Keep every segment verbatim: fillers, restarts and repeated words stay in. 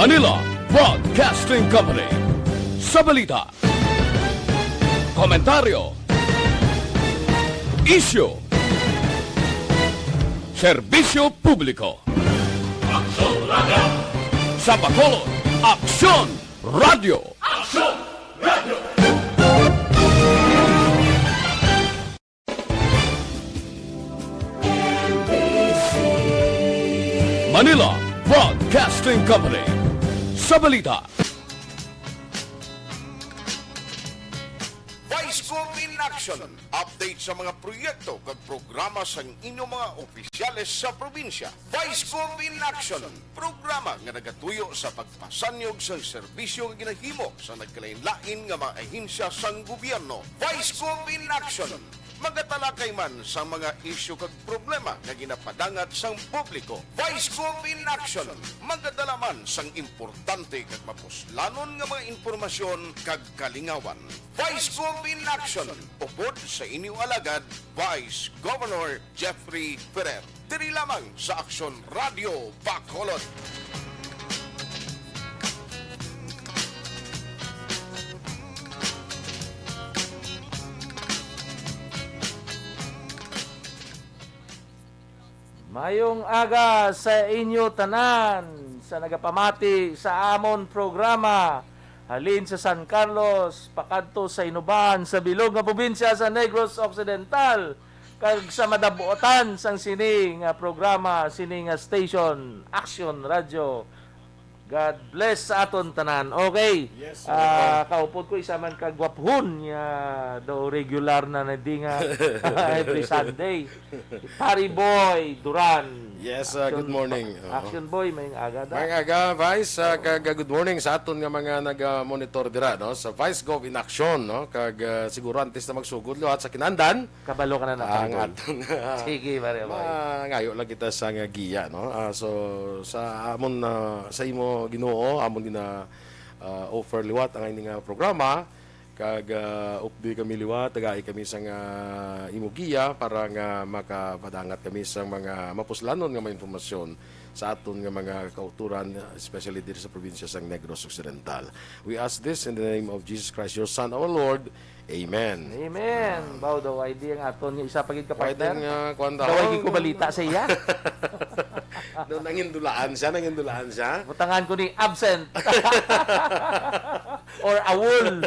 Manila Broadcasting Company. Sa balita, komentaryo, isyu, serbisyo publiko. Aksyon Radio. Sa Bacolod, Aksyon Radio. Aksyon Radio. Manila Broadcasting Company. Sa balita, Vice Gov in Action. Update sa mga proyekto kag programa sang inyong mga opisyales sa probinsya. Vice Gov in Action, programa nga nagatuyo sa pagpasanyog sang serbisyo nga ginahimo sa nagkalain-lain nga mga ahensya sang gobyerno. Vice Gov in Action, magatalakay man sa mga isyu kag problema nga ginapadangat sang publiko. Vice Gov in Action, magadala man sang importante kag mapuslanon nga mga impormasyon kag kalingawan. Vice Gov in Action, upod sa inyo alagad, Vice Governor Jeffrey Ferrer. Diri lamang sa Aksyon Radio Bacolod. Mayong aga sa inyo tanan, sa nagapamati sa amon programa, halin sa San Carlos pakadto sa Inoban, sa bilog nga probinsya sa Negros Occidental, kag sa madabuotan sang sini nga programa, sini nga station, Action Radio. God bless sa aton tanan. Okay. Yes, Ah, welcome. Kaupod ko isa man ka gwapon nga daw regular na na di nga every Sunday. Pari Boy Duran. Yes, uh, Action, good morning. Oo. Action Boy, may aga da. May aga, Vice, uh, kag, uh, good morning sa aton nga mga nag-monitor dira, no, sa Vice Gov in Action, no, kag, uh, siguro antes na magsugod liwat sa kinandan, Kabalo ka na na, ang Pari Boy. Aton, uh, Sige, Pari Boy. Mangayo lang kita sa nga giya, no. Uh, so sa amon, uh, sa imo, Ginoo, amon gina, uh, offer liwat ang ini nga programa. Kag, ah, updi kami liwat, tagai kami sang, ah, imo giya para nga makapadangat kami sang mga mapuslanon nga mga impormasyon sa aton nga mga kautoran, especially diri sa probinsya sang Negros Occidental. We ask this in the name of Jesus Christ, your Son, our Lord. Amen. Amen. Ah. Baw daw, ay di ang aton nga isa pa gid ka Pwede partner. Nga, kwan daw. Daw, ay di ko balita sa iya. No, nangindulaan siya, nangindulaan siya. Butangan ko ni absent. Or awol.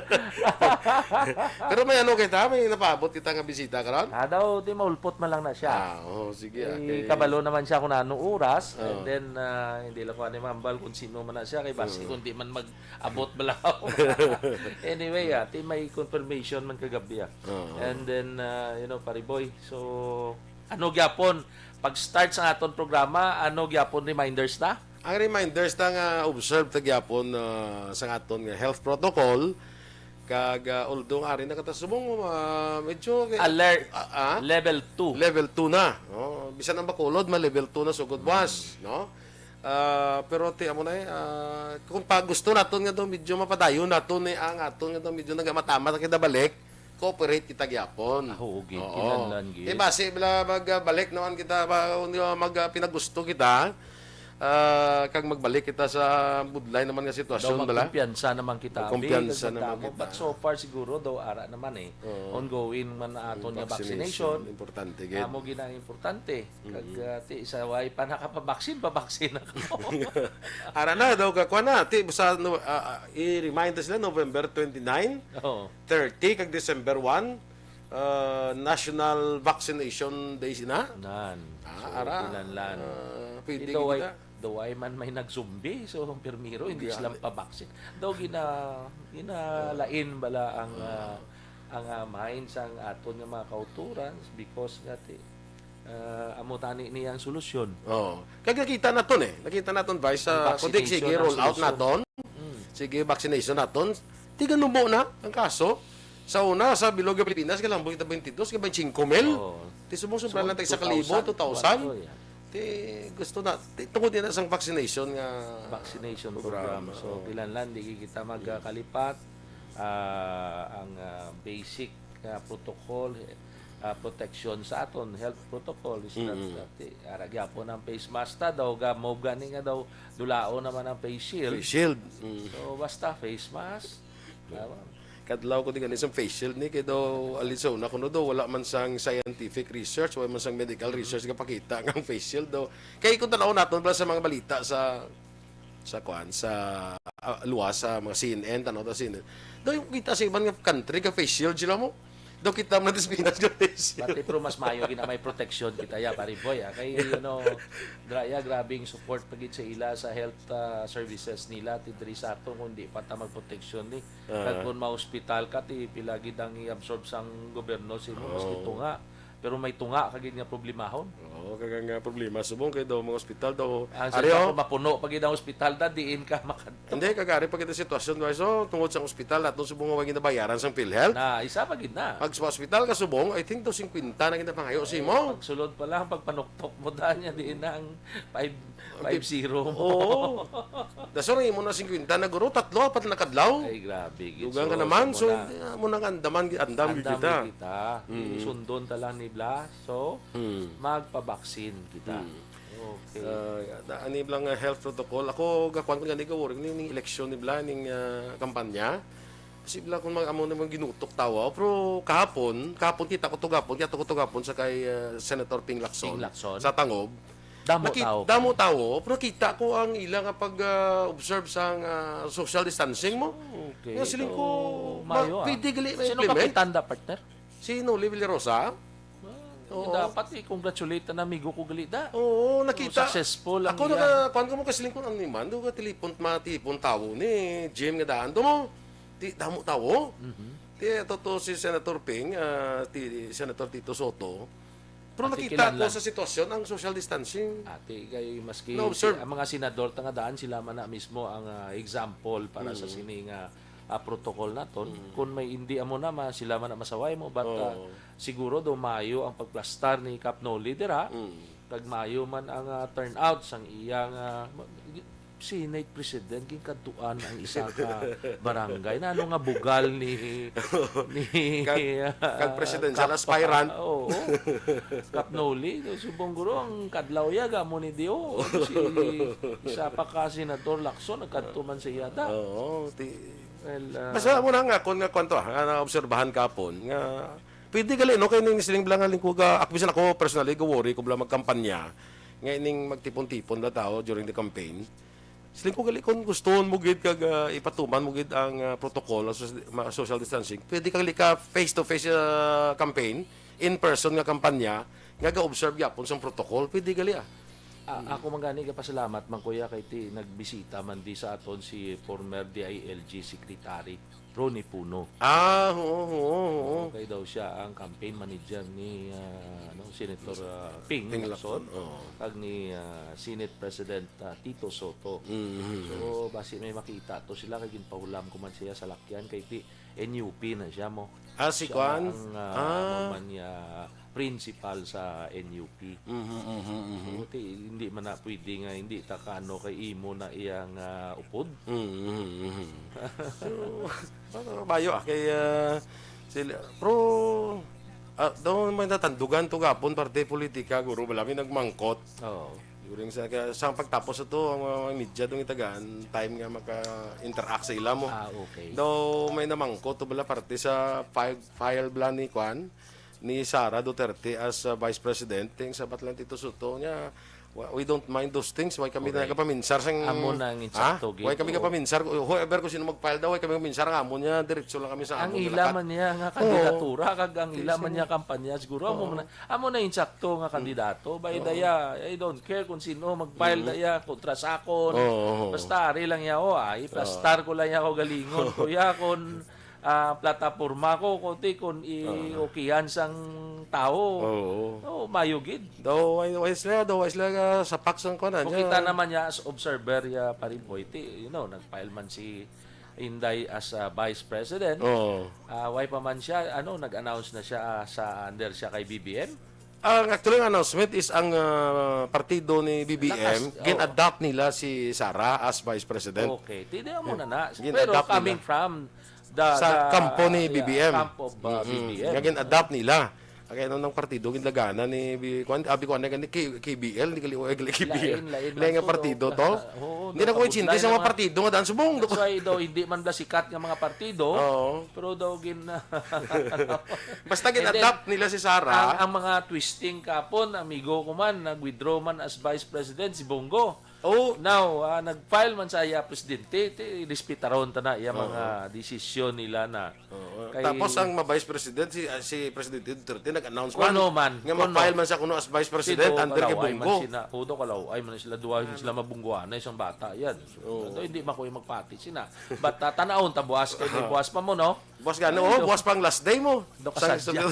Pero may ano kita, may napaabot kita nga bisita karon? Ah, daw, di maulpot man lang na siya. Ah, oh, sige, Eh, okay. Kabalo naman siya kung ano oras, and Oh. then, ah, hindi lang ko ano mambal kung sino man na siya, kay basi Mm. kung di man mag-abot balaw. Anyway, ah, ti may confirmation man kagabi, ah. Oo. And then, ah, you know, Pari Boy, so, ano gyapon, pag-start sa aton programa, ano gyapon reminders ta? Ang reminders ta nga observe ta gyapon, ah, sa aton nga health protocol, kag, ah, although ari na kata subong, ah, medyo kay Alert. Ah, ah? Level two. Level two na, no? Bisan ang Bacolod, ma-level two na sugod buwas, no? Ah, pero ti amo na eh, ah, kung pa gusto naton nga daw medyo mapadayon naton ni ang aton nga daw medyo nagamatama na kita balik, cooperate kita gyapon. Ah, oo, gid. Oo. Kinahanglan, gid. Di ba, si, bala, magbalik naman kita, ba, kung di mag, ah, pinagusto kita, ah, kag magbalik kita sa budlay naman nga sitwasyon, Daw bala? Magkumpiyansa naman kita, abi, Magkumpiyansa kag naman magdamo. Kita. But so far, siguro, daw ara naman eh. Oo. Ongoing man na aton nga vaccination. Vaccination, importante, gid. Amo gid ang importante. Kag, Mm-hmm. ah, ti, sa way pa nakapabaksin, pabaksin na ko. Ara na, daw, ka, kuwan na. Ti, sa, no, ah, ah, i-remind sila, November twenty-nine, Oo. thirty, kag December one, ah, National Vaccination Day na. Nan. Ah, So, ara. Kinahanglan. Ah, pwede Ito ay, kita. Daw ay man may nag-zombie, so, ang primero, hindi Grabe. Sila pabaksin. Daw gina-, ginalain bala ang, Ah. ah, ang, ah, mind sang aton nga mga kautoran because nga ti, ah, amo tani ni ang solusyon. Oo. Kag nakita naton eh. Nakita naton, Vice, Ang sa kundi vaccination sige, ang roll out solusyon. Naton. Mm. Sige, vaccination naton. Tiganubo na ang kaso. Sa una, sa bilog nga Pilipinas, kalambot kita twenty-two, ka twenty-five mil. Oo. Ti subong sobra lang tag isa ka libo, Subong two thousand. Kuwan, kuwan, kuwan. Ti gusto na, ti, tungod din na sang vaccination nga Vaccination program. Program. So, Oo. Kinahanglan, di kita magkalipat. Ah, ang, ah, basic nga protocol, eh, ah, proteksyon sa aton, health protocol is that, Mm. that, eh, ara gyapon ang face mask ta daw, ga-, mao gani nga daw dulaon naman ang face shield. Face shield. Mm. So, basta face mask. Tama. Kadlaw ko di gani sang face shield ni kay daw, alin sa una kuno daw, wala man sang scientific research, wala man sang medical Mm. research nga pakita nga ang face shield daw. Kay kung tanaw naton pala sa mga balita sa, sa kuan, sa, ah, luwas sa mga C N N, tanaw ta C N N. Daw yung kita sa iban nga country ka face shield sila mo. Daw kita man sa Pinas nga face shield. Pati pero mas mayo gina may protection kita ya, pare boy, ah. Kay, you know, gra-, ya, grabing support pa gid sa ila sa health, ah, services nila ti diri sa ato kung di pa ta magproteksyon ni. Ah. Kag kung ma-hospital ka, ti pila gid ang i-absorb sang gobyerno sa imo, maski Oo. tunga. Pero may tunga ka gid nga problemahon. Oo, kag ang, ah, problema subong kay daw mga ospital daw, Ang ari, sa oh. Kung mapuno pa gid ang ospital, da diin ka makadto. Hindi, kag ari pa gid ang sitwasyon, guys. So, tungod sa ospital, nato subong nga way ginabayaran sang PhilHealth. Na, isa pa gid na. Pag sa ospital ka subong, I think daw singkwenta na ginapangayo sa imo. Pagsulod pa lang, pagpanuktok mo da niya, diin na ang five, Ang five zero mo. Oo. Dason ang imo na singkwenta na guro, tatlo, apat na kadlaw. Ay, grabe gid. Dugang ka So, naman, amo so, na. Amo nang andaman, andam gid Andam kita. gid kita. Mm. Sundon ta lang ni Bla. So, Mm. magpabaksin kita. Mm. Okay. Ah, da-, ani lang nga health protocol. Ako, gakuan ko gani, gawari ni, ning eleksyon ni Bla, ning, ah, kampanya. Kasi Bla, kung mag-, amo na mga ginutok tawa. Pero kahapon, kahapon kita ko to gapon, kita ko to gapon sa kay, ah, Senator Ping Lacson, Ping Lacson. Sa Tangob. Damo Naki-, tao. damo tao, pero nakita ko ang ila nga pag, ah, observe sang, ah, social distancing mo. Okay, Nga siling so, ko, ma-, mayo, ah. pwede gali Sino ma-implement. kapitanda, partner? Si Noli Villarosa. Ah, Oo. dapat i-congratulate ang amigo ko gali da. Oo, Oh, nakita. successful ang Ako iya. naka-, kuwan ko mo kasiling ko, ano ni man, do ka tilipon, matipon tawo ni Jim nga daan. Do mo, ti, damo tawo. Mhm. Ti, ato to si Senator Ping, ah, ti, Senator Tito Soto. Pero Ati nakita ko kilanlan. sa sitwasyon ang social distancing. Ati kay maski Na-observe. si, ang mga senador ta nga daan, sila man na mismo ang, ah, example para sa Mm. sini nga, ah, protocol naton. Mm. Kung may hindi amo na, ma-, sila man na masaway mo, but, ah, Oo. siguro do maayo ang pagplastar ni Kap Noli dira. Mm. Kag maayo man ang, ah, turnout sang iyang, ah, ma-, Senate President, ginkadtuan ang isa ka barangay. Na ano nga bugal ni, ni, Kag, ah, kag presidential Kap-, aspirant. Oo. Kap Noli, subong guro, ang kadlaw ya, gamo ni Dio. Si, isa pa ka Senator Lacson, nagkadto man sa iya da. Oo, ti-, Well, ah, Basta mo na nga, kung nga, kwan to, ah, nga naobserbahan kapon, nga, pwede gali, no, kay ning siling bala nga lingkod, ah, ako, bisan ako, personally, go worry ko bala magkampanya, nga ining magtipon-tipon na tao during the campaign. Siling ko gali, kung gusto mo gid kag, ah, ipatuman mo gid ang, ah, protocol, ah, sos-, ma-, social distancing, pwede ka gali ka face-to-face, ah, campaign, in person nga kampanya, nga ga-observe gyapon sang protocol, pwede gali, ah. Ah, Mm. ako man gani, gapasalamat man, kuya, kay ti nagbisita man di sa aton si former D I L G Secretary Ronnie Puno. Ah, oo, oo, oo. Oo, kay daw siya ang campaign manager ni, ah, ano, Senator, ah, Ping Ping Lacson, Lacson, oo. kag ni, ah, Senate President, ah, Tito Soto. Mm. So, basi may makita to sila, kay ginpahulam ko man siya sa lakyan, kay ti N U P na siya mo. Ah, si Siya Kwan? ang, ah, Ah. mo man niya principal sa N U P. Mhm, mhm, mhm. So, ti, hindi man na pwede nga hindi ta kaano kay imo na iyang, ah, upod. Mhm, mhm, mhm. So, ano, bayo, ah, kay, ah, sila, pero, ah, daw may natandugan to gapon parte politika, guro, wala may nagmangkot. Oo. During sa, ka-, sa pagtapos ato, ang mga media dong itagaan, time nga maka-interact sa ila mo. Ah, okay. Daw may namangkot to bala parte sa file, file bala ni Kwan, ni Sara Duterte as, uh, Vice President, ting sa Batlan Tito Soto niya, "Wa-, we don't mind those things. Why kami Okay. nagapaminsar sang," Amo na ang ha? insakto, Why kami gid, oo. kapaminsar? Whoever kung sino mag-file daw, why kami kapaminsar ang amo niya, diretso lang kami sa Ang amo ila nilakat. man niya nga Oo. kandidatura, kag ang ila Kay man sino? niya kampanya, siguro, amo Oo. man na, amo na insakto nga Mm. kandidato. By Oo. the, yeah, I don't care kung sino mag-file Mm. da ya kontra sa akon. Oo, oo. Basta ari lang ya, oh, ay, Oo. plastar ko lang ya, ako galingon. Kuya, kung ah, plataporma ko, kundi kung i-, Oo. okihan sang tao. Oo. Oh, mayo gid. Daw, why, why sila, daw, why sila, ah, sapak sang kuwan, Kung niya? kita naman niya as observer, ya, Pare Boy, ti, you know, nag-file man si Inday as, ah, Vice President. Oo. Ah, why pa man siya, ano, nag-announce na siya, ah, sa under siya kay B B M? Ang actually, ang announcement is ang, ah, partido ni B B M, Lakas, oh. gin-adopt nila si Sara as Vice President. Okay, ti di amo na na. Gin-adopt Pero coming nila. from the, Sa the, kampo ni yeah, B B M. camp of, uh, Mm-mm. B B M. Nga gin-adopt nila. Kaya nung nang partido, gindagana ni, bi-, kuwan, abi ko, ano, ni K-, K B L, hindi gali, gali K B L. Lain, lain Lain man nga to, partido no? To. Oo, Hindi na ko nakabutlay intindi sa mga naman. Partido nga daan subong. That's why daw, hindi man ba sikat nga mga partido, Oo. Pero daw gin-, Basta And then, gin-adapt nila si Sara. Ang, ang mga twisting kapon, amigo ko man, nag-withdraw man as vice president si Bongo. Oh. Now, ah, nag-file man sa iya presidente, ti, respetaron ta na iya Oo. Mga desisyon nila na. Oo. Kay Tapos ang ma-vice president, si, ah, si Presidente Duterte, nag-announce man Kuno man, nga kuno. Ma-file man siya kuno as vice president Pero under kay kalaway man Bongo. Sina, kuno kalaway man sila, duha sila mabungguanay isang bata yan. So, Oo. Hindi man ko yung magpati sina. But, ah, tanawon ta buwas, kay may buwas pa mo, no? Buwas gani, Ay, oh, do. Buwas pang last day mo. Do ka Sang sadya.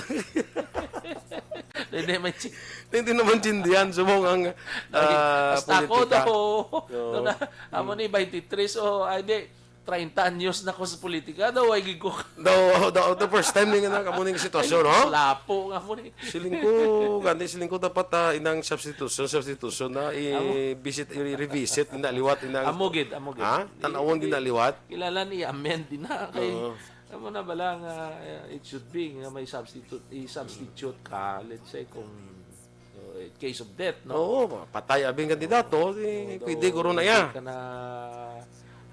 Hindi may chi- Hindi naman chindihan, subong ang, Ay, ah, hasta ako politika. Daw. Oo. Daw na, amo ni twenty-three, so, ay, di, treinta anyos na ko sa politika, daw, ay, gid ko. Daw, daw, the first time ni nga na, kamo ning sitwasyon, Ay, no? Lapo nga mo ni. Siling ko, gani, siling ko dapat, ah, inang substitution, substitution na, Amo. I-visit, i-revisit, ina liwat, inang Amo gid, amo gid. Ha? Tanawon I-, gid na liwat? Kilala ni amend din na kay Oo. Amo na bala nga, uh, it should be nga may substitute, i-substitute ka, let's say, kung, uh, in case of death, no? Oo, patay abi ang kandidato, di Oo, pwede daw, guro na hindi iya. Ka na,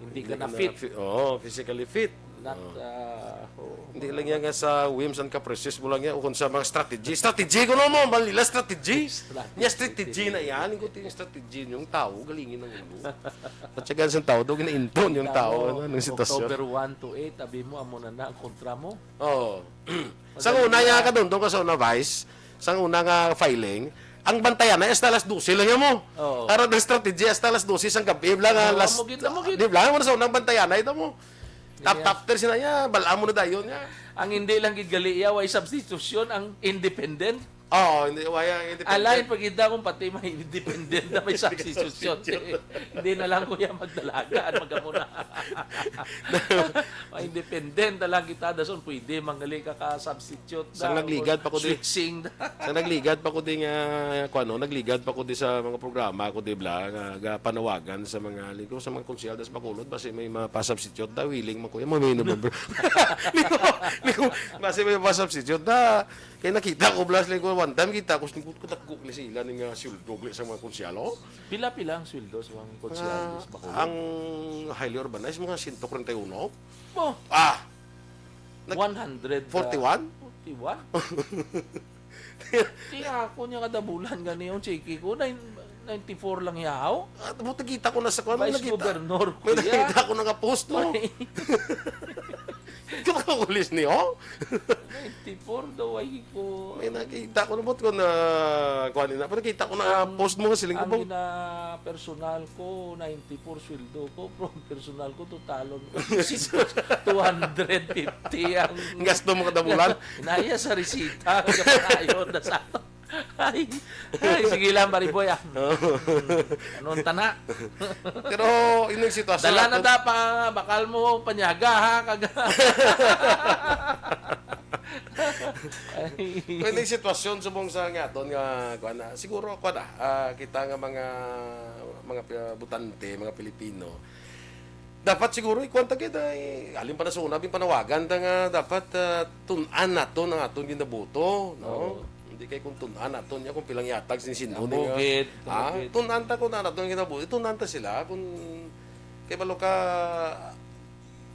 hindi Hindi ka na ka na fit. Fi-, oo, physically fit. Not, Oo. Uh, oo, Hindi mga lang yan nga sa whims and caprices mo lang yan, o kung sa mga strategy. Strategy ko no mo, Manila strategy. Strategy. Niya strategy na yan, yung strategy yung tao, galingin ng ulo. Tatsagan sa tao, daw ginainton yung tao, ano, ng sitwasyon. October one to eight, abi mo, amo na na ang kontra mo. Oo. Sa Madali una nga, na. Kadungdong ka sa una, Vice, sa una nga filing, ang bantayan na hasta alas dose lang yan mo. Oo. Para na strategy, hasta alas dose sang gabi, bla nga Oo, last, amo gid, amo gid. Di bla, mo na sa unang bantayan na, ito mo. Tap, Yeah. Tap, ter, sila niya, bala mo na dayon niya. Ang hindi lang gid gali iya, way substitution, ang independent. Oo, hindi, wala ang independent. Alain pa kita kung pati may independent na may substitution. Substitute. Hindi na lang, kuya, magdalaga at magkamuna. May independent na lang kita, dason pwede, manggali ka ka substitute Sang na, nagligad pa ko di. Switching na. Sang nagligad pa ko di nga, kuwan, no? Nagligad pa ko di sa mga programa ko di bla, nga, nga panawagan sa mga, liko, sa mga konsehal, das Bacolod, basi may mapasubstitute da, willing man ko yan, may November. Liko, liko, basi may mapasubstitute da. Kay nakita ko, blas, liko, one time kita ko, singkot ko, dagko ni sila ni nga sweldo, gali sa mga konsehal, oh. Pila-pila ang sweldo sa mga konsehal, Ah, sa Bacolod? Ang highly urbanized, mga siyento kwarenta y uno. Oh. Ah! Nag- One hundred, ah, forty-one? Forty-one? Kaya ako niya kada bulan gani yung cheque ko, nine-, ninety-four lang yaw. Ah, buti kita ko na sa kwan, Vice nakita. Governor ko May yan. Nakita ko nga post mo. May Ikaw ka ulis niyo? Ninety-four daw, ay ko. May nakita ko na, buti ko na, kwan na, pero kita ko na Ang, post mo nga siling ko ang ba? Gina-, personal ko, ninety-four sweldo ko, pero ang personal ko, totalon ko, two hundred fifty ang Ang gasto mo kada bulan? Naya sa resita, ang kapanayon na sa ato. Ay, ay, sige lang, Pariboy, ah. Oo. Anong tana? Pero, yun ang sitwasyon Dala na natin. Da pa, bakal mo, panyaga, ha? Kag- Ay. Pero yung sitwasyon, subong sa nga, doon nga, kuwan na, siguro, kuwan na, ah, kita nga mga, mga pi-, butante, mga Pilipino, dapat siguro, ikuwan ta gid, ay, halin pa na sa una, bin panawagan ta nga dapat, ah, tun-an naton ang aton ginaboto, no? Oo. Hindi kay kung tun-an naton niya kung pilang yatag sin sino Amo ni nga, gid, amo ah, gid. Tun-an ta kung ano naton ginaboto, tun-an ta sila kung kay balo ka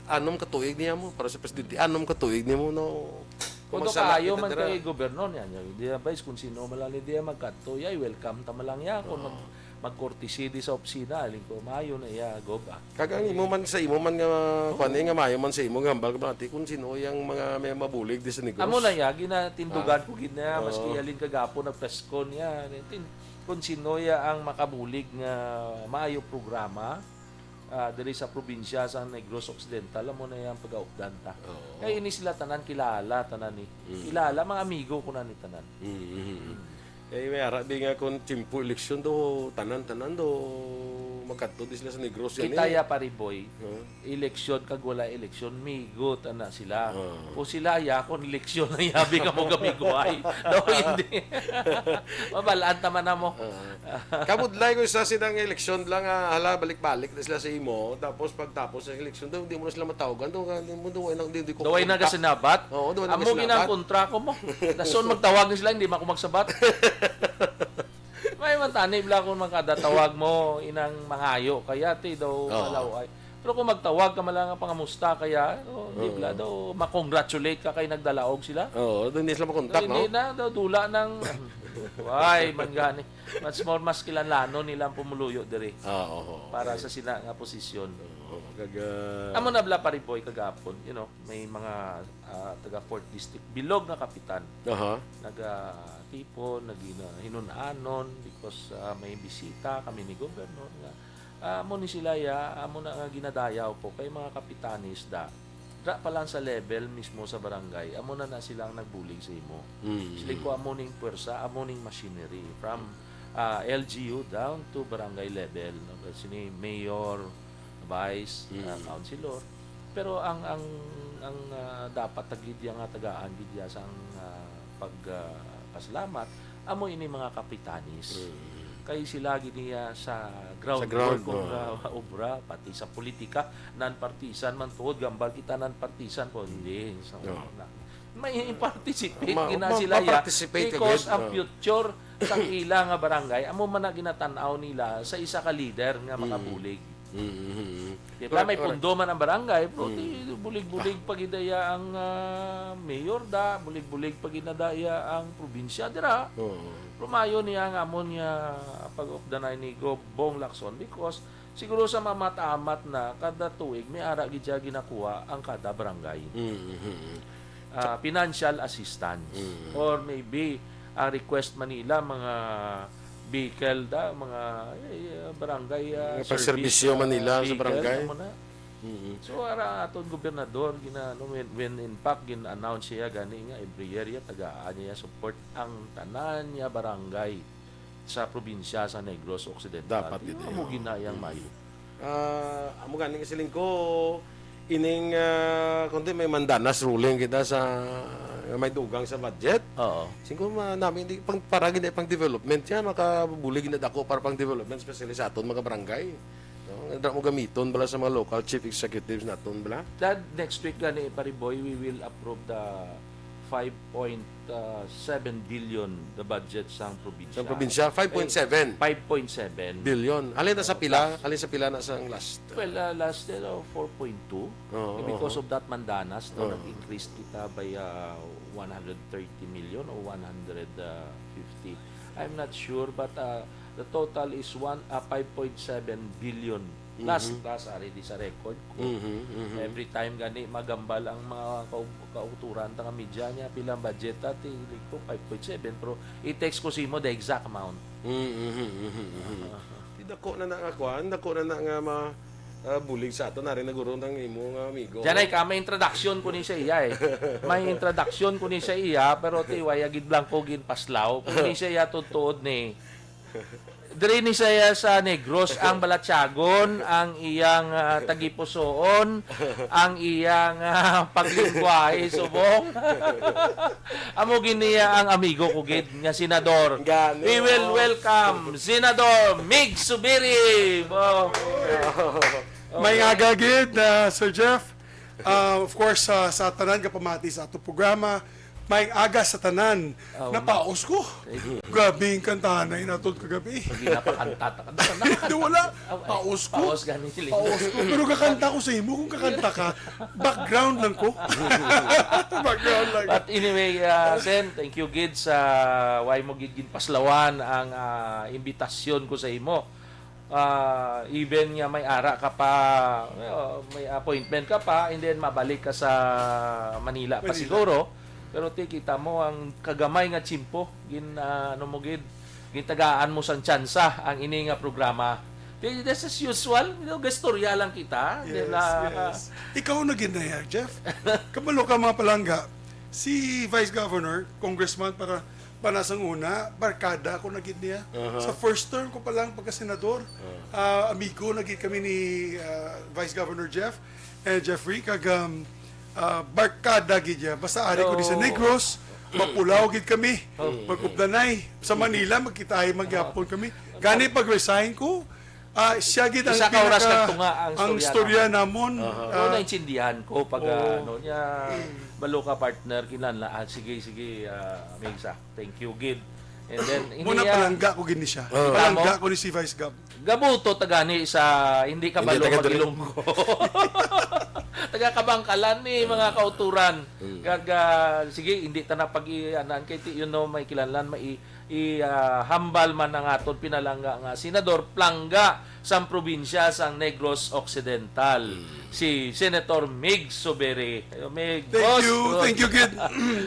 anom ka tuig niya mo para sa presidente, anom ka tuig niya mo, no? Kung Kundo magsala kaayo kita man dira. Kay gobernador niya, niya, di ba, is kung sino man lang ni diya magkadto, yay, welcome ta man lang ya. Kung Oo. mag-, mag-courtesy di sa opisina, aling ko, maayo na iya, gob, ah. Kag ang imo man sa imo man nga, Oo. Kuwan, eh, nga maayo man sa imo nga hambal ka, ati, kung sino yang mga may mabulig di sa Negros. Amo na iya, ginatindugan Ah. ko gid na, Oo. Maski halin kagapon nag-press con niya, tin-, kung sino ya ang makabulig nga maayo programa, ah, diri sa probinsya sa Negros Occidental, amo na yang pagaupdan ta. Oo. Kay ini sila tanan kilala, tanan ni. Mm. Kilala, mga amigo ko na ni tanan. Mm, mm, mm. Mm. Kay may ara di nga kung tiyempo eleksyon do, tanan-tanan do, Magkadto di sila sa Negros yan. Kita eh. Ya, pare boy, huh? Eleksyon kag wala eleksyon, migo ta na sila. Uh. O sila ya, kung eleksyon na yabi ka mo gamigway. No, hindi. Mabalaan ta man na mo. Uh. Kabudlay ko sa sinang eleksyon lang, ah, hala, balik-balik na sila sa imo. Tapos pagtapos sa eleksyon, daw, hindi mo na sila matawagan. Daw, hindi mo, daw, hindi, hindi ko Daway na ka sinabat? Oo, daway na ka sinabat. Amo ginang kontra ko mo. Dason magtawag na sila, hindi man ako magsabat. May man tani bala kung makadatawag mo inang mangayo kaya ti daw Oo. Malaw ay. Pero kung magtawag ka man lang nga pangamusta kaya, oh, di bala Oo. Daw ma-congratulate ka kay nagdalaog sila. Oo, doon di sila makontak, no? Hindi na daw dula ng why man gani. Mas more mas kilanlanon nila ang pumuluyo diri Oo, oo. Para sa sina nga posisyon. Oo, kag, ah, Amo na bala pare boy kagapon, you know, may mga ah, taga Fourth District, bilog nga kapitan. Aha. Nagatipon, nagina-, hinun-anon because, ah, may bisita kami ni Governor nga, ah, amo ni sila ya, amo na nga ginadayaw ko kay mga kapitanes da. Dra pa lang sa level mismo sa barangay, amo na na sila ang nagbulig sa imo. Mm. Siling ko amo ning puwersa, amo ning machinery from, ah, L G U down to barangay level, no? Sini mayor, vice, ah, Mm. councilor. Pero ang, ang, ang, ah, dapat ta gid ya nga tagaan gid ya sang, ah, pag, ah, pasalamat amo ini mga kapitanes. Mm. Kay sila gid niya sa ground Sa ground, work kung, oo. Ah, obra, pati sa politika, non-partisan man tuod, gambal kita non-partisan po, hindi. So, Oo. na, may participate Ma-, gina ma-, sila ya, ma-participate because agad, ang oo. Future sang ila nga barangay, amo man na ginatan-aw nila sa isa ka leader nga Mm. makabulig. Mm, mm, mm. Di ba, may Correct, correct. Pundo man ang barangay, pero Mm. di bulig-bulig pa gid daya ang, ah, mayor da, bulig-bulig pa gid na daya ang probinsya dira. Oo. Pero maayo niya ang amon nga pag-updanay ni Gob Bong Lacson because siguro sa mamat-amat na kada tuig may ara gid siya ginakuha ang kada barangay. Mm, mm, mm. Ah, financial assistance. Mm. Or maybe, ang request man nila, mga vehicle da, mga, eh, barangay, ah, Mga service, pagserbisyo ah, man nila sa vehicle, barangay. Amo na. Mm. So, ara aton gobernador, gina-, ano, when, when in fact, gin-announce siya gani nga every year, ya, tagaan niya support ang tanan niya barangay sa probinsya sa Negros Occidental. Dapat Di gid, mo eh, ginayang Mm. mayo. Ah, amo gani nga siling ko, ining, ah, kundi may mandanas ruling kita sa, may dugang sa budget. Oo. Siling ko, ma-, namin di, pang, para gid pang development yan, makabulig na dako para pang development, especially sa aton mga barangay. No? Dira mo gamiton bala sa mga local chief executives naton bala? That next week gani, pare boy, we will approve the five point seven billion the budget sang probinsya. Sa probinsya, five point seven Ay, five point seven. Billion. Halin na sa pila? Plus. Halin sa pila na sang last? Well, uh, last year, uh, four point two. Oo, Because oo. Of that mandanas, no, Oo. Nag-increase kita by, uh, one hundred thirty million o one hundred fifty. I'm not sure, but, uh, the total is one, uh, five point seven billion. Plus, Mhm. plus, ari di sa record ko. Mhm, mhm. Every time gani magambal ang mga kau-, kauturan ta nga media niya, pila ang budget ta, ti, ko five point seven, pero i-text ko sa imo the exact amount. Mhm, mhm, mhm, mhm. Ah. Di dako na na nga kuan, dako na na nga ma-, ah, bulig sa aton, ari na guro nang imo nga amigo. Diyan ay ka, may introduction ko ni sa iya eh. May introduction ko ni sa iya, pero ti, waya gid blanco ginpaslaw. Kung ni sa iya tuod-tuod ni, Diri ni siya sa Negros, ang balatyagon, ang iyang, ah, tagipusoon, ang iyang, ah, paglingwahe subong. Amo gid niya ang amigo ko gid nga senador. Gani, We will oh. welcome Senador Mig Subiri. Oh. May aga gid, ah, Sir Jeff. Ah, of course, sa, sa tanan nga pamati sa ato programa, may aga sa tanan. Ah, Napaos ko. Thank you. Grabe yung kantahan na inatod kagabi. Hindi napakanta ta. Hindi, wala. Ah, ay, Paos ko. Paos gani sila. Paos ko. Pero kakanta ko sa imo. Kung kakanta ka, background lang ko. Background lang. But anyway, ah, Sen, thank you gid sa way mo gid ginpaslawan ang, ah, imbitasyon ko sa imo. Ah, even nga may ara ka pa, uh, may appointment ka pa, and then mabalik ka sa Manila pa Manila. siguro. Pero ti, kita mo ang kagamay nga tiyempo, gin, ah, ano mo gid, gintagaan mo sang tsansa ang ini nga programa. Ti, just as usual, you know, gastorya lang kita. Yes, Then, ah, yes. Ikaw na gid na yan, Jeff. Kabalo ka, mga palangga, si Vice Governor, Congressman para Panasang una, barkada ako na gid niya. Aha. Sa first term ko pa lang pagka-senador, ah, amigo na gid kami ni, ah, Vice Governor Jeff, eh, Jeffrey, kag, um, ah, barkada gid niya. Basta ari ko di sa Negros, mapulaw gid kami. Magkubdanay. Sa Manila, magkitaay magyapon kami. Gani pag-resign ko, ah, siya gid ang Isa ka oras pinaka-, nagtunga ang ang storya istorya naman. Namon. Aha. Oo, ah, naintindihan ko pag, ah, ano niya, balo ka, partner, kinahanglan, ah, sige, sige, ah, Migs, ah, thank you gid. And then, Muna, ah, palangga ko gini siya. Oo. Palangga Tamo? Ko ni si Vice Gov. Gabuto tagani sa hindi ka Hindi balo taga diri. Mag-Ilonggo. Taga Kabangkalan ni mga kauturan. Mm. Kag, ah, sige, hindi ta na pag-i-, anan kay ti-, you know, may kilanlan, may i-, ah, hambal man ang aton pinalangga nga senador, plangga sang probinsya sang Negros Occidental, Mm. si Senator Mig Subiri. Ayo, Mig, Thank boss, you, bro. Thank you, gid.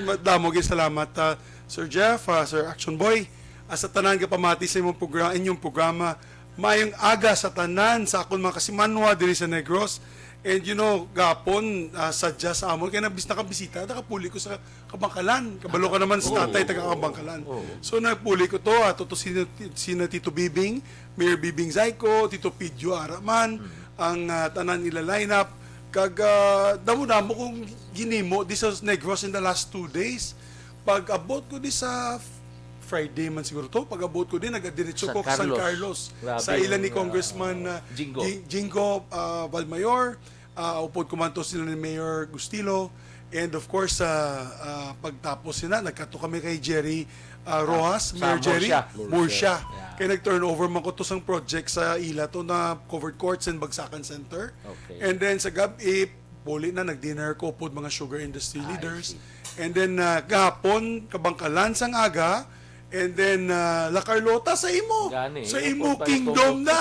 Madamo gid salamat, ah, Sir Jeff, ah, Sir Action Boy. Ah, sa tanan nga pamati sa imong progra-, inyong programa, mayong aga sa tanan sa akon mga kasimanwa diri sa Negros. And, you know, gapon, ah, sadya sa amon, kaya nabis-, nakabisita, nakapuli ko sa Kabangkalan. Kabalo ka naman sa Oo. Tatay, taga Kabangkalan. Oo. So, nagpuli ko to, ah, to, to si, si na Tito Bibing, Mayor Bibing Zayco, Tito Pidio Araman, Mm. ang, ah, tanan nila lineup. Kag, ah, damo-damo kong ginimo di sa Negros in the last two days. Pag-abot ko di sa Friday man siguro to, pag-abot ko di, nagadiretso San ko sa San Carlos. Carlos. Grabe Sa ila ni yung, ah, Congressman, ah, Jinggo. Jing-, Jinggo, ah, Valmayor, ah, upod ko man to sila ni Mayor Gustilo. And of course, ah, ah, pagtapos sina, nagkato kami kay Jerry, ah, Sa, Rojas, sa Mayor Jerry, Murcia. Murcia. Yeah. Kaya nag-turnover man ko to sang project sa ila to na covered courts and Bagsakan Center. Okay. And then sa gab-i, puli na, nag-dinner ko pod mga sugar industry I leaders. See. And then, ah, gahapon, kabangkalan sang aga, and then, ah, La Carlota sa imo. Gani, Sa yun imo po, kingdom pare, na.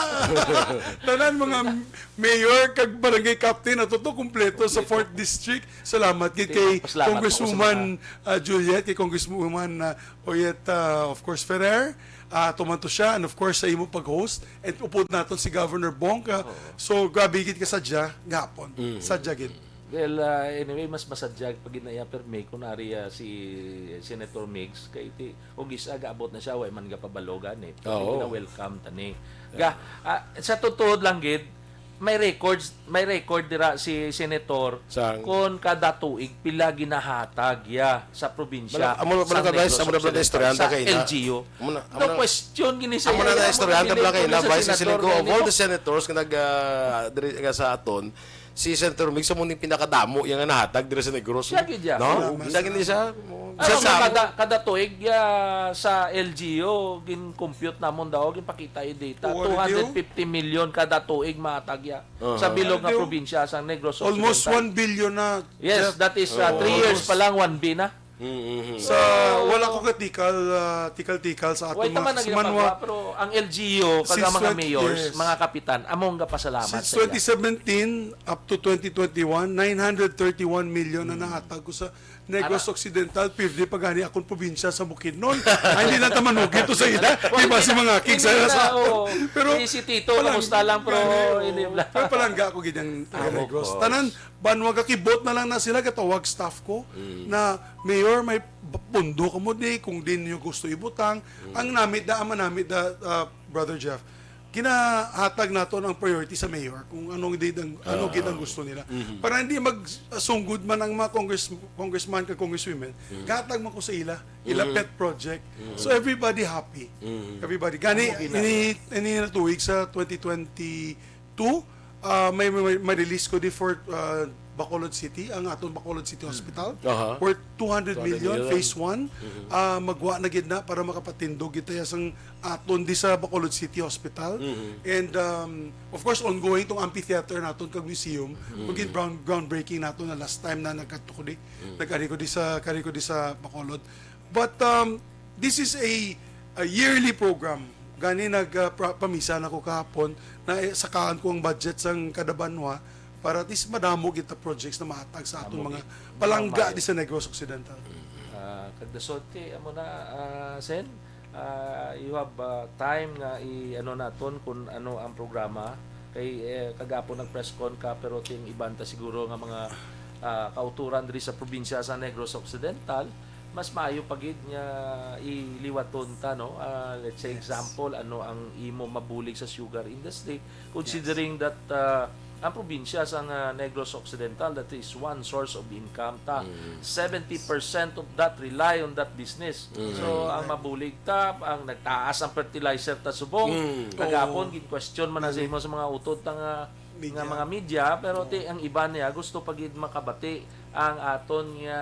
Tanan mga mayor kag barangay captain, ato to, kumpleto sa Kumpleto. Fourth District. Salamat gid Sige, kay pasalamat ako sa Congresswoman, mga ah, Juliet, kay Congresswoman, ah, Oyet, ah, of course, Ferrer. Ah, tuman to siya, and of course, sa imo pag-host. And upod naton si Governor Bong, ah. Oo. So, grabe gid ka sadya, gahapon. Mm. Sadya gid. Well, ah, anyway, mas masadya pag ginaya permi kung ari, ah, si Senator Migs, kay ti, kung gis-, aga abot na siya, way man gapabalo gani. Pero Oo. Gina-welcome tani. Ga, ah, sa totoo lang gid, may records, may record dira si Senator Sang? Kung kada tuig pila ginahatag ya sa probinsya Mala-, amo na, sa amo na, Negros Vice, amo na, Occidental, Vice, istoryahan ta sa kay na. L G U. Amo na, amo No na. Question gini sa Amo na, iya, na, amo istoryahan ta gini pala kay na, amo Vice, gini Senator Go. Of all the senators nga nag, ah, diri nga sa aton, si Senator Migs amo ning pinakadamo iya nga nahatag diri sa Negros. Siya gid ya. No? Salamat, Siya gid salamat. siya. Mo-, Ano siya nga sa kada, kada tuig, ah, sa L G U, gin-compute namon daw, ginpakita yung data, Quality, oh. two hundred fifty million kada tuig mahatag ya. Aha. Sa bilog nga Quality, oh. probinsya, sa Negros Almost Occidental. one billion na, Yes, Jeff. that is, ah, Oo. three years Almost. pa lang, one B na. Mm, mm, mm. Sa, So, wala ko katikal, ah, tikal-tikal sa aton Wait mga naman ang kasmanwa. ginapagawa, pero ang L G U, kag Since ang mga twenty mayors, yes. mga kapitan, among gapasalamat Since sa iya. twenty seventeen up to twenty twenty-one, nine hundred thirty-one million na Mm. nahatag ko sa Negros Ana. Occidental, pirdi pa gani akong probinsya sa Bukidnon. Ay, hindi na taman huwag ito sa ila. Wag Di ba na, si mga hindi kids na, sa oo. Pero Si, si Tito, palang-, kamusta lang, pero gani, oo. hindi lang. Pero palangga ako gid ang taga Ah, of Negros. course. Tanan, banwa kakibot na lang na sila, gatawag staff ko, Mm. na, "Mayor, may b-, pundo ka mo di, kung di niyo gusto ibutang." Mm. Ang namit da, ang manamit da, ah, Brother Jeff, ginahatag naton ang priority sa mayor kung anong di ang, ano Ah. gid ang gusto nila. Mhm. Para hindi magsunggod man ang mga congress-, congressman kag congresswomen, Mhm. gahatag man ko sa ila, ila Mhm. pet project. Mhm. So everybody happy. Mhm. Everybody. Gani, Amo gina- ini, ini na tuig sa twenty twenty-two, ah, may, may, may release ko di for, ah, Bacolod City, ang aton Bacolod City Hmm. Hospital, Aha. worth two hundred million, Two hundred million. phase one. Mhm. Ah, magwa na gid na para makapatindog gid tayo sang aton di sa Bacolod City Hospital. Mhm. And, um, of course, ongoing tong amphitheater naton kag museum. Mhm. Kung gid brown-, groundbreaking naton na last time na nagkatukod di, Mhm. nagkari ko di sa, kari ko di sa Bacolod. But, um, this is a, a yearly program. Gani nag, ah, pra-, pamisa na ko kahapon na, eh, sakaan ko ang budget sang kada banwa para at least madamo kita projects na mahatag sa aton Amo mga gid. palangga Amo di sa Negros Occidental. Ah, kag dason ti, amo na, ah, Sen, ah, you have, ah, time nga i-, ano naton kung ano ang programa. Kay, eh, kagapon nag-press con ka, pero ting iban ta siguro nga mga, ah, kauturan diri sa probinsya sa Negros Occidental, Mas maayo pa gid nga iliwaton ta, no? Ah, let's say, example, ano ang imo mabulig sa sugar industry, considering that, ah, ang probinsya sa nga Negros Occidental, that is one source of income ta. Seventy percent of that rely on that business. So, ang mabulig ta, ang nagtaas ang fertilizer ta subong, kagapon, gin-question man na sa imo sa mga utod ta nga, nga mga media, pero ti, ang iban niya gusto pa gid makabati ang aton nga,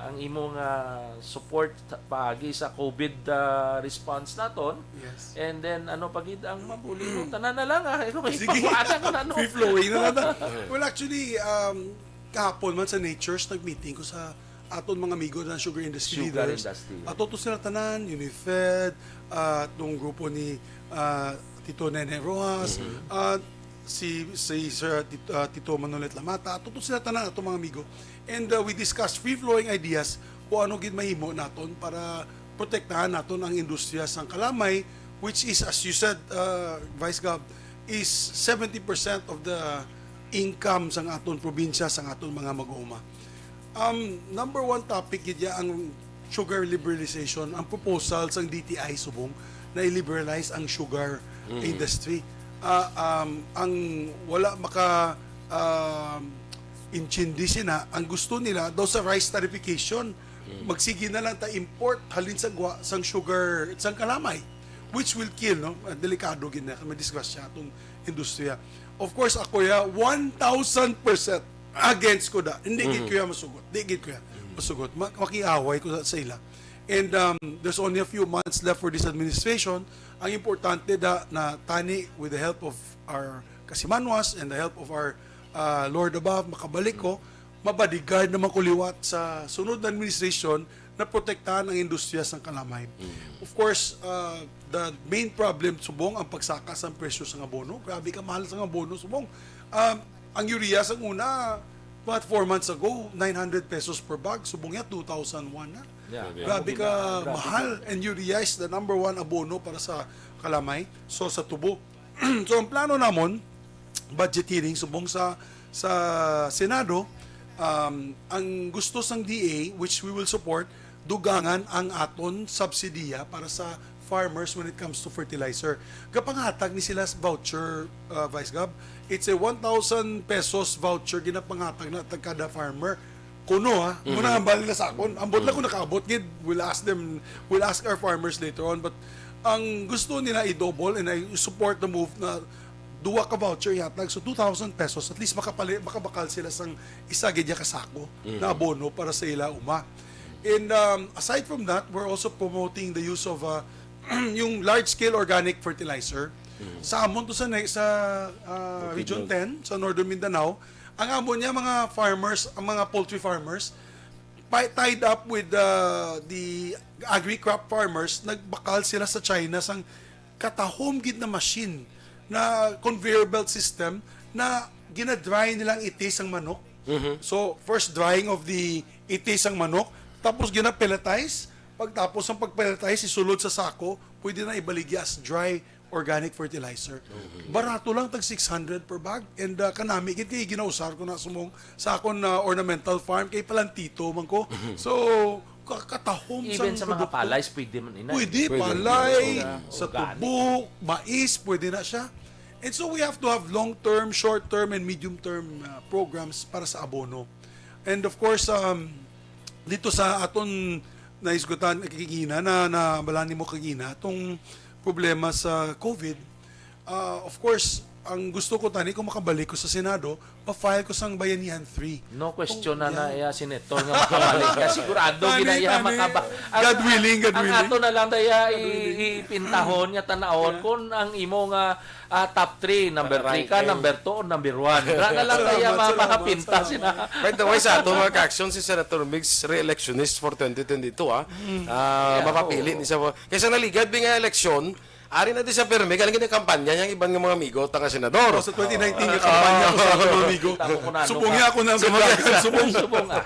ang imo nga support paagi sa COVID, ah, response naton. Yes. And then, ano pa gid ang mabulig mo? Tanan na lang, ah. Ikaw may Sige. Pagpaanan ko na, no? Free flowing na lang ta. Well, actually, um, kahapon man sa Natures, nag-meeting ko sa aton mga amigo na sugar industry Sugar leaders. Industry. Ato to sila tanan, Unifed, ah, tong grupo ni, ah, Tito Nene Rojas, ah, si, si Sir Tito, ah, Tito Manolet Lamata, ato to sila tanan, ato mga amigo. And, ah, we discussed free-flowing ideas kung ano gid mahimo naton para protektahan naton ang industriya sang kalamay, which is, as you said, ah, Vice Gov, is seventy percent of the income sang aton probinsya, sang aton mga mag-uuma. Um, number one topic gid ya ang sugar liberalization, ang proposal sang D T I subong na i-liberalize ang sugar industry. Ah, um, ang wala maka, um, intindi sina, ang gusto nila daw sa rice tariffication, magsige na lang ta import halin sa gwa, sang sugar, sang kalamay, which will kill, no? Ah, delikado gid na, may disgrasya atong industriya. Of course, ako ya, one thousand percent against ko da. Hindi gid ko ya masugot. Di gid ko ya masugot. Ma-, makiaway ko sa, sa ila. And, um, there's only a few months left for this administration. Ang importante da na tani, with the help of our kasimanwas and the help of our, uh, Lord above, makabalik ko, mabodyguard naman ko liwat sa sunod na administration na protektahan ang industriya sang kalamay. Of course, uh, the main problem subong ang pagsaka sang presyo sang abono. Grabe ka mahal sang abono subong. Um, ang urea sang una, about four months ago, nine hundred pesos per bag. Subong niya, two thousand one na. Yeah. Grabe ka mahal. And urea is the number one abono para sa kalamay. So, sa tubo. So, ang plano namon, budget hearing, subong sa, sa Senado, um, ang gusto sang D A, which we will support, dugangan ang aton subsidiya para sa farmers when it comes to fertilizer. Gapanghatag ni sila sa voucher, uh, Vice Gov. It's a one thousand pesos voucher ginapanghatag na tag kada farmer. Kuno, ha? Muna ang bali na sa akon. Ambot lang kung nakaabot gid. We'll ask them, we'll ask our farmers later on. But ang gusto nila i-double, and I support the move na duwa ka voucher ihatag. So, two thousand pesos, at least makapali-, makabakal sila sang isa gid ya ka sako na abono para sa ila uma. And, um, aside from that, we're also promoting the use of, uh, yung large-scale organic fertilizer. Sa amon to sa, ne-, sa, uh, Region ten, sa Northern Mindanao, ang amon niya mga farmers, ang mga poultry farmers, pa-, tied up with, uh, the agri-crop farmers, nagbakal sila sa China sang katahom gid na machine, na conveyor belt system na ginadry nila ang itis sang manok. So, first drying of the itis sang manok, tapos gina-pelletize. Pagtapos ang pag-pelletize, isulod sa sako, pwede na ibaligya as dry organic fertilizer. Barato lang, tag six hundred per bag. And, uh, kanami gid kay ginausar ko na sumong sa akon na ornamental farm kay palantito man ko. So, ka-, katahom Even sang sa mga produkto. Palays, pwede man ina. Pwede, pwede, palay, sa tubo, mais, pwede na siya. And so we have to have long-term, short-term, and medium-term, uh, programs para sa abono. And of course, um, dito sa aton naisgutan kagina, na, na balani mo kagina, itong problema sa COVID, uh, of course, ang gusto ko tani kung makabalik ko sa Senado, pa-file ko sang Bayanihan three. No question na na iya, Senator, nga makabalik ka. Sigurado gina iya makaba-, ang, God willing, God willing. Ang ato na lang ta iya i-, ipintahon nga tan-awon kung ang imo nga, ah, top three, number three ka, number two, or number one. Na, na lang ta iya ma-, makapinta sina. By the way, sa ato mga ka-action, si Senator Migs, re-electionist for twenty twenty-two, ah. Ah, mapapili ni sa, kaysa naligad bi nga eleksyon, ari na di sa pirmi, galing gid ang kampanya niya ang iban nga mga amigo, ta nga senador. Oh, sa twenty nineteen nga kampanya ko sa akong mga amigo. Subong niya ako na subong. Subong, ah.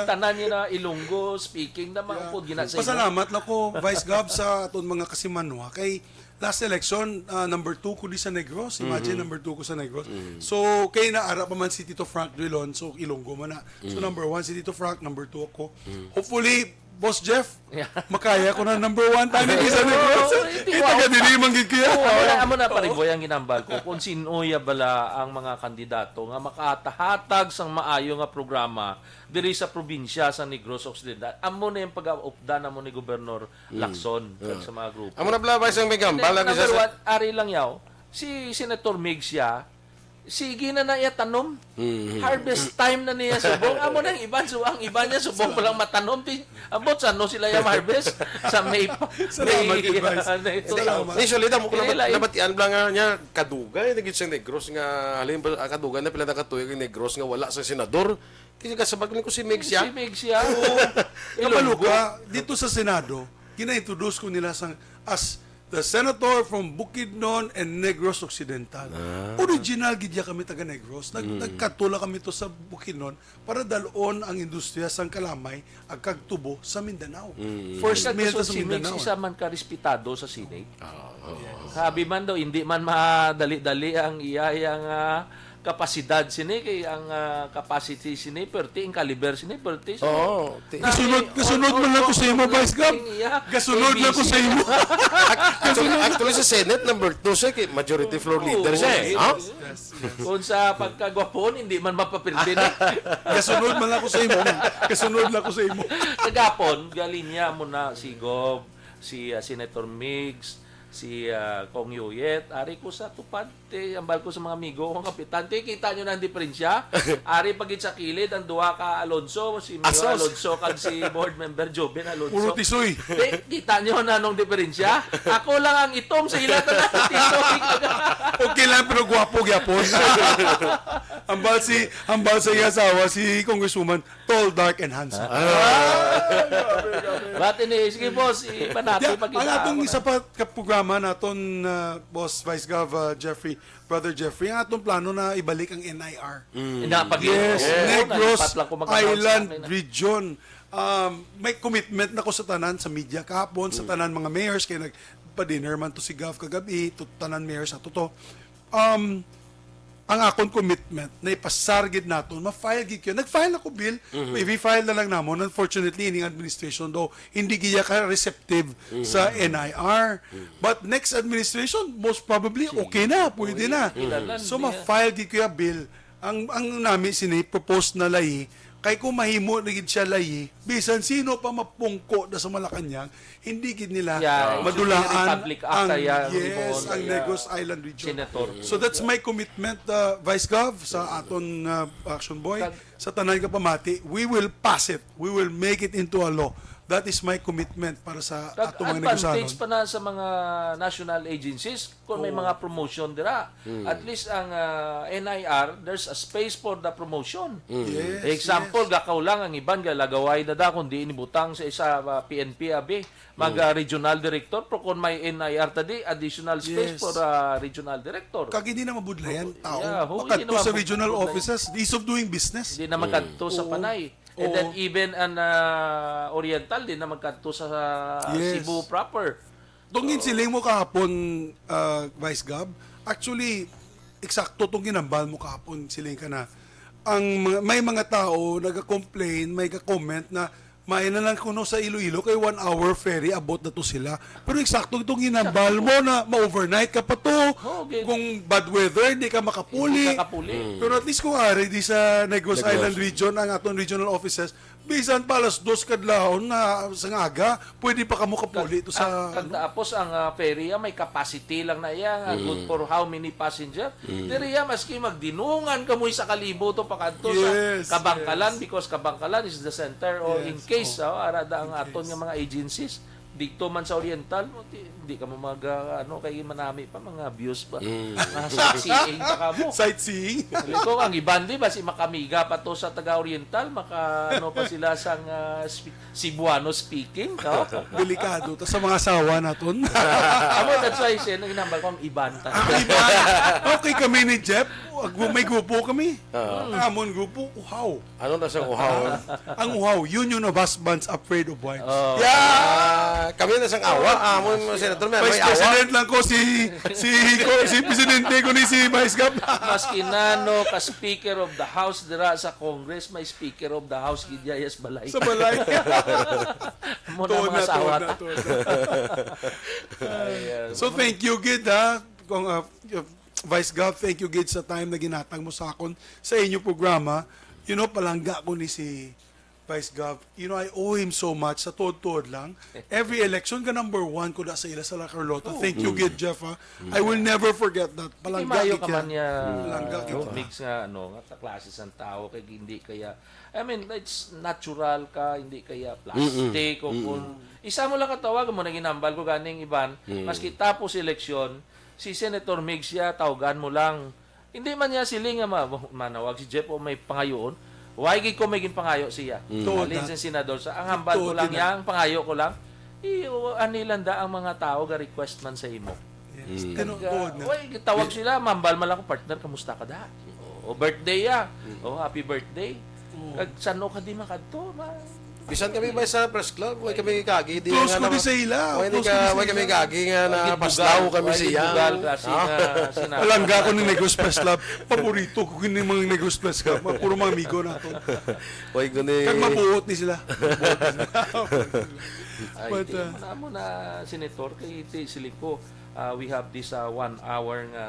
Tanan niya na Ilonggo speaking na maupod gina sa imo. Pasalamat lang ko, Vice Gov, sa aton mga kasimanwa. Kay last election, ah, number two ko di sa Negros. Imagine, number two ko sa Negros. So, kay naara pa man si Tito Frank Drilon, so Ilonggo man na. So, number one si Tito Frank, number two ako. Hopefully, Boss Jeff, Yeah. makaya ko na number one. Tani isa na Oo, Boss. hindi, Ito wow. ka dili man gid kaya. Oo, amo na, amo na, Pariboy, ang ginambal ko kung sino ya bala ang mga kandidato nga makatahatag sang maayo nga programa diri sa probinsya sa Negros Occidental. Amo na yung pag-aupdan namo ni Gobernador Lacson kag sa mga grupo. Amo na pala, Vice, ang may gambal lagi Number sa one, ari lang yaw, si Senator Migs ya, sige na na iya tanom. Mm. Harvest time na niya subong. Amo nang iban, so ang iban niya subong pa lang matanom. Ti, ambot sa ano sila yung harvest? Sa May pa. Salamat, May, advice. ano ito? Salamat. Initially, damo ko Dili nabat, lang. nabatian lang nga niya, kadugay na gid sa Negros nga, halimbawa, ah, kadugay na pila na katuig ang Negros nga wala sa senador. Kasi kasabag ko si Migs ya. Si Migs ya. Kabalo ka, dito sa Senado, gina-introduce ko nila sang, as the senator from Bukidnon and Negros Occidental. Original gid ya kami taga Negros. Nag, Nagkatula kami to sa Bukidnon para dalon ang industriya sang kalamay ag kag tubo sa Mindanao. First mill ta Kagkusog sa si Migs, Mindanao. isa man ka respetado sa Senate. Sabi man daw, hindi man madali-dali ang iya yang ah, kapasidad sini, kay ang ah, capacity sini, perti, ang caliber sini, perti. So, Oo. ti- Gasunod, gasunod man lang ko sa imo, Vice Gov. Gasunod lang ko sa imo. Actually, actually, sa Senate, number two siya, kay majority floor leader siya eh. Ha? Kung sa pagkagwapon, hindi man mapapirdi na. Gasunod man lang ko sa imo. Gasunod lang ko sa imo. Kagapon, galinya mo na si Gov, si ah, Senator Migs, si ah, Cong Yoyet, ari ko sa tupad, te, ambal ko sa mga amigo kong kapitan. Te, kita nyo na ang diferensya? Ari pa gid sa kilid, ang duha ka Alonso, si Mayor Asos. Alonso, kag si Board Member Joven Alonso. Puro tisoy. Te, kita nyo na anong diferensya? Ako lang ang itom sa ila tanan. Tisoy. Okay lang, pero gwapo gyapon. Ambal si, ambal sa iya asawa, si Congresswoman, tall, dark, and handsome. But anyway, sige boss, ipanati Yeah, pa ang kita. atong isa pa ka programa naton, uh, Boss Vice Gov, uh, Jeffrey, Brother Jeffrey, ang atong plano na ibalik ang N I R. Ina, pag Yes, Oo, Negros nalipat lang ko mag-announce Island sa akin. Region. Um, may commitment na ko sa tanan, sa media kahapon, sa tanan mga mayors, kay nagpa-dinner man to si Gov kagabi, to tanan mayors ato to. Um, ang akon commitment na ipasar gid naton, ma-file gid kayo. Nag-file ako bill, i-file na lang namon. Unfortunately, ining administration daw hindi giya ka receptive sa N I R. But next administration, most probably okay na, pwede na. Ilalan So niya. ma-file gid kayo bill. Ang ang nami sini proposed na layi, kay kung mahimo na gid siya layi, bisan sino pa mapungko na sa Malacañang, hindi gid nila Yeah, madulaan Republic Act, ang, kaya ang yes, imo, ang yeah. Negros Island Region. Senator. So that's my commitment, uh, Vice Gov, sa aton, uh, Action Boy, Kag- sa tanan ka pamati, we will pass it. We will make it into a law. That is my commitment para sa Kag atong mga advantage Negros. pa na sa mga national agencies kung may mga promotion dira. At least ang ah, N I R, there's a space for the promotion. Yes, Example, yes. gakaw lang ang iban galagaway na da kung di inibutang sa isa ah, P N P abi mag ah, regional director, pero kung may N I R tadi, additional space Yes. for ah, regional director. Kag hindi na mabudlayan tao. Yeah, ho, hindi Makadto na sa mabud-, regional mabudlayan. Offices, ease of doing business. Hindi na magkadto sa Oo. Panay. And Oo. then even an ah, Oriental, di na magkadto sa Yes. Cebu proper. Tong ginsiling mo kahapon, uh, Vice Gov, actually, eksakto tong ginambal mo kahapon, siling ka na. Ang mga, may mga tao nag-complain, may ka-comment na may na lang kuno sa Iloilo kay one hour ferry abot na to sila. Pero eksakto itong ginambal mo na ma-overnight ka pa to. Okay. Kung bad weather, hindi ka makapuli. Hindi ka kapuli. Pero at least kung ari di sa Negros Negros. Island region ang aton regional offices, bisan pa alas dos kadlawon nga sa nga aga, pwede pa kamo kapuli to sa Ang, kag tapos ang ah, ferry ah, may capacity lang na iya nga good for how many passenger. Diri ah, maski magdinungan kamoy sa kalibo to pakadto Yes, sa Kabangkalan yes. Because Kabangkalan is the center or in Yes, case oh. oh, ara da ang In aton nga case. mga agencies dito man sa Oriental mo di, di kamo mag ah, ano kay manami pa mga views pa. Mga sightseeing pa kamo. Sightseeing. Sabi ko, ang iban di ba si makamiga pa to sa taga Oriental, maka ano pa sila sang ah, sp- Cebuano speaking, no? Delikado ta sa mga asawa naton. Amo, that's why siya nang inambal ko ang iban ta. Ang iba, okay kami ni Jeff. Ag-, may grupo kami. Oo. Ang amon grupo, uhaw. Ano na siyang uhaw? Ang uhaw, Union of Husbands Afraid of Wives. Oh. Yeah! Kami na sang awa, amon, Senator, may, Vice may awa. President lang ko si, si, ko, si Presidente ko ni si Vice Gov. Maski nano ka Speaker of the House dira sa Congress, may Speaker of the House gid ya sa balay. Sa balay. Mo na. Tuod mga na, tuod sawat. Na, tuod na. Ay, uh, So, thank you gid, ha, kung, uh, Vice Gov, thank you gid sa time na ginhatag mo sa akon sa inyo programa. You know, palangga ko ni si Vice Gov. You know, I owe him so much. Sa tuod-tuod lang, every election, ga number one ko da sa ila sa La Carlota. Oh. Thank you gid, Jeff, ha. I will never forget that. Palangga Imayo gid ka man yan. Niya, Palangga gid ka. Mix nga, ano, nga ta-, klase sang tao, kay hindi kaya, I mean, it's natural ka, hindi kaya plastic, o kung, isa mo lang katawag mo, naginambal ko ganing iban, maski tapos eleksyon, si Senator Migs ya, tawagan mo lang. Hindi man niya siling nga ma-, manawag si Jeff o may pangayoon. Why gid ko may ginpangayo siya? Tuod Alin na. Sa senador, sa ang hambal ko Tuod lang na. Niya, ang pangayo ko lang, i-, anilan da ang mga tao ga request man sa imo. Yes. Tino-, Kag, ah, tuod na. Why, tawag sila, mambal man lang ko, "Partner, kamusta ka da?" O, birthday ya. O, happy birthday. Oo. Kag san-o ka di makadto, ma-, Bisan kami ba sa press club, way kami kagi di Close nga ko na-, di sa ila. Way Close ko ka-, di sa way kami ila. Kagi nga Wag yung napaslaw bugal, kami wag yung siya. Bugal, kasi Ah. Nga, sinabi Palangga ko ni Negros Press Club. Paborito ko kini mga Negros Press Club. Mga puro mga amigo na to. Way ko ni Kag mabuot ni sila. Mabuot ni sila. Ay, But, di, uh, amo na, Senator, kay ti, siling ko, uh, we have this, uh, one hour nga,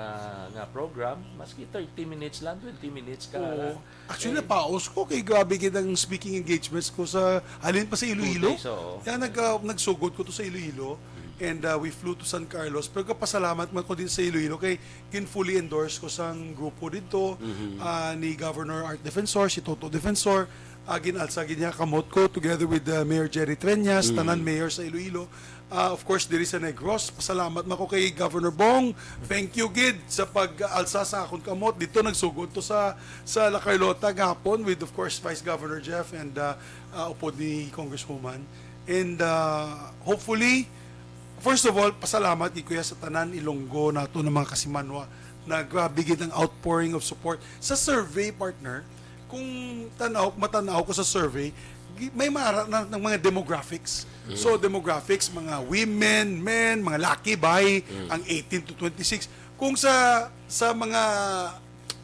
nga program. Maski thirty minutes lang, twenty minutes ka Oo. lang. Actually, Eh. Napaos ko kay grabe gid ang speaking engagements ko sa, halin pa sa Iloilo. Two days, oo. Kaya nag-, ah, nagsugod ko to sa Iloilo. And, ah, we flew to San Carlos. Pero kapasalamat man ko din sa Iloilo kay gin-fully endorse ko sang grupo dito, ah, ni Governor Art Defensor, si Toto Defensor. Ah, gin-alsa gid niya kamot ko together with, ah, Mayor Jerry Treñas, tanan mayor sa Iloilo. Ah, of course, diri sa Negros, pasalamat man ko kay Governor Bong. Thank you gid sa pag-alsa sa akon kamot. Dito nagsugod to sa, sa La Carlota gahapon with, of course, Vice Governor Jeff and, ah, ah, upod ni Congresswoman. And, ah, hopefully, first of all, pasalamat gid ko ya sa tanan Ilonggo nato nga mga kasimanwa na grabe gid ang outpouring of support. Sa survey, partner, kung tanaw, matanaw ko sa survey, gi-, may mara na ng mga demographics. So, demographics, mga women, men, mga laki, bay, ang eighteen to twenty-six. Kung sa, sa mga,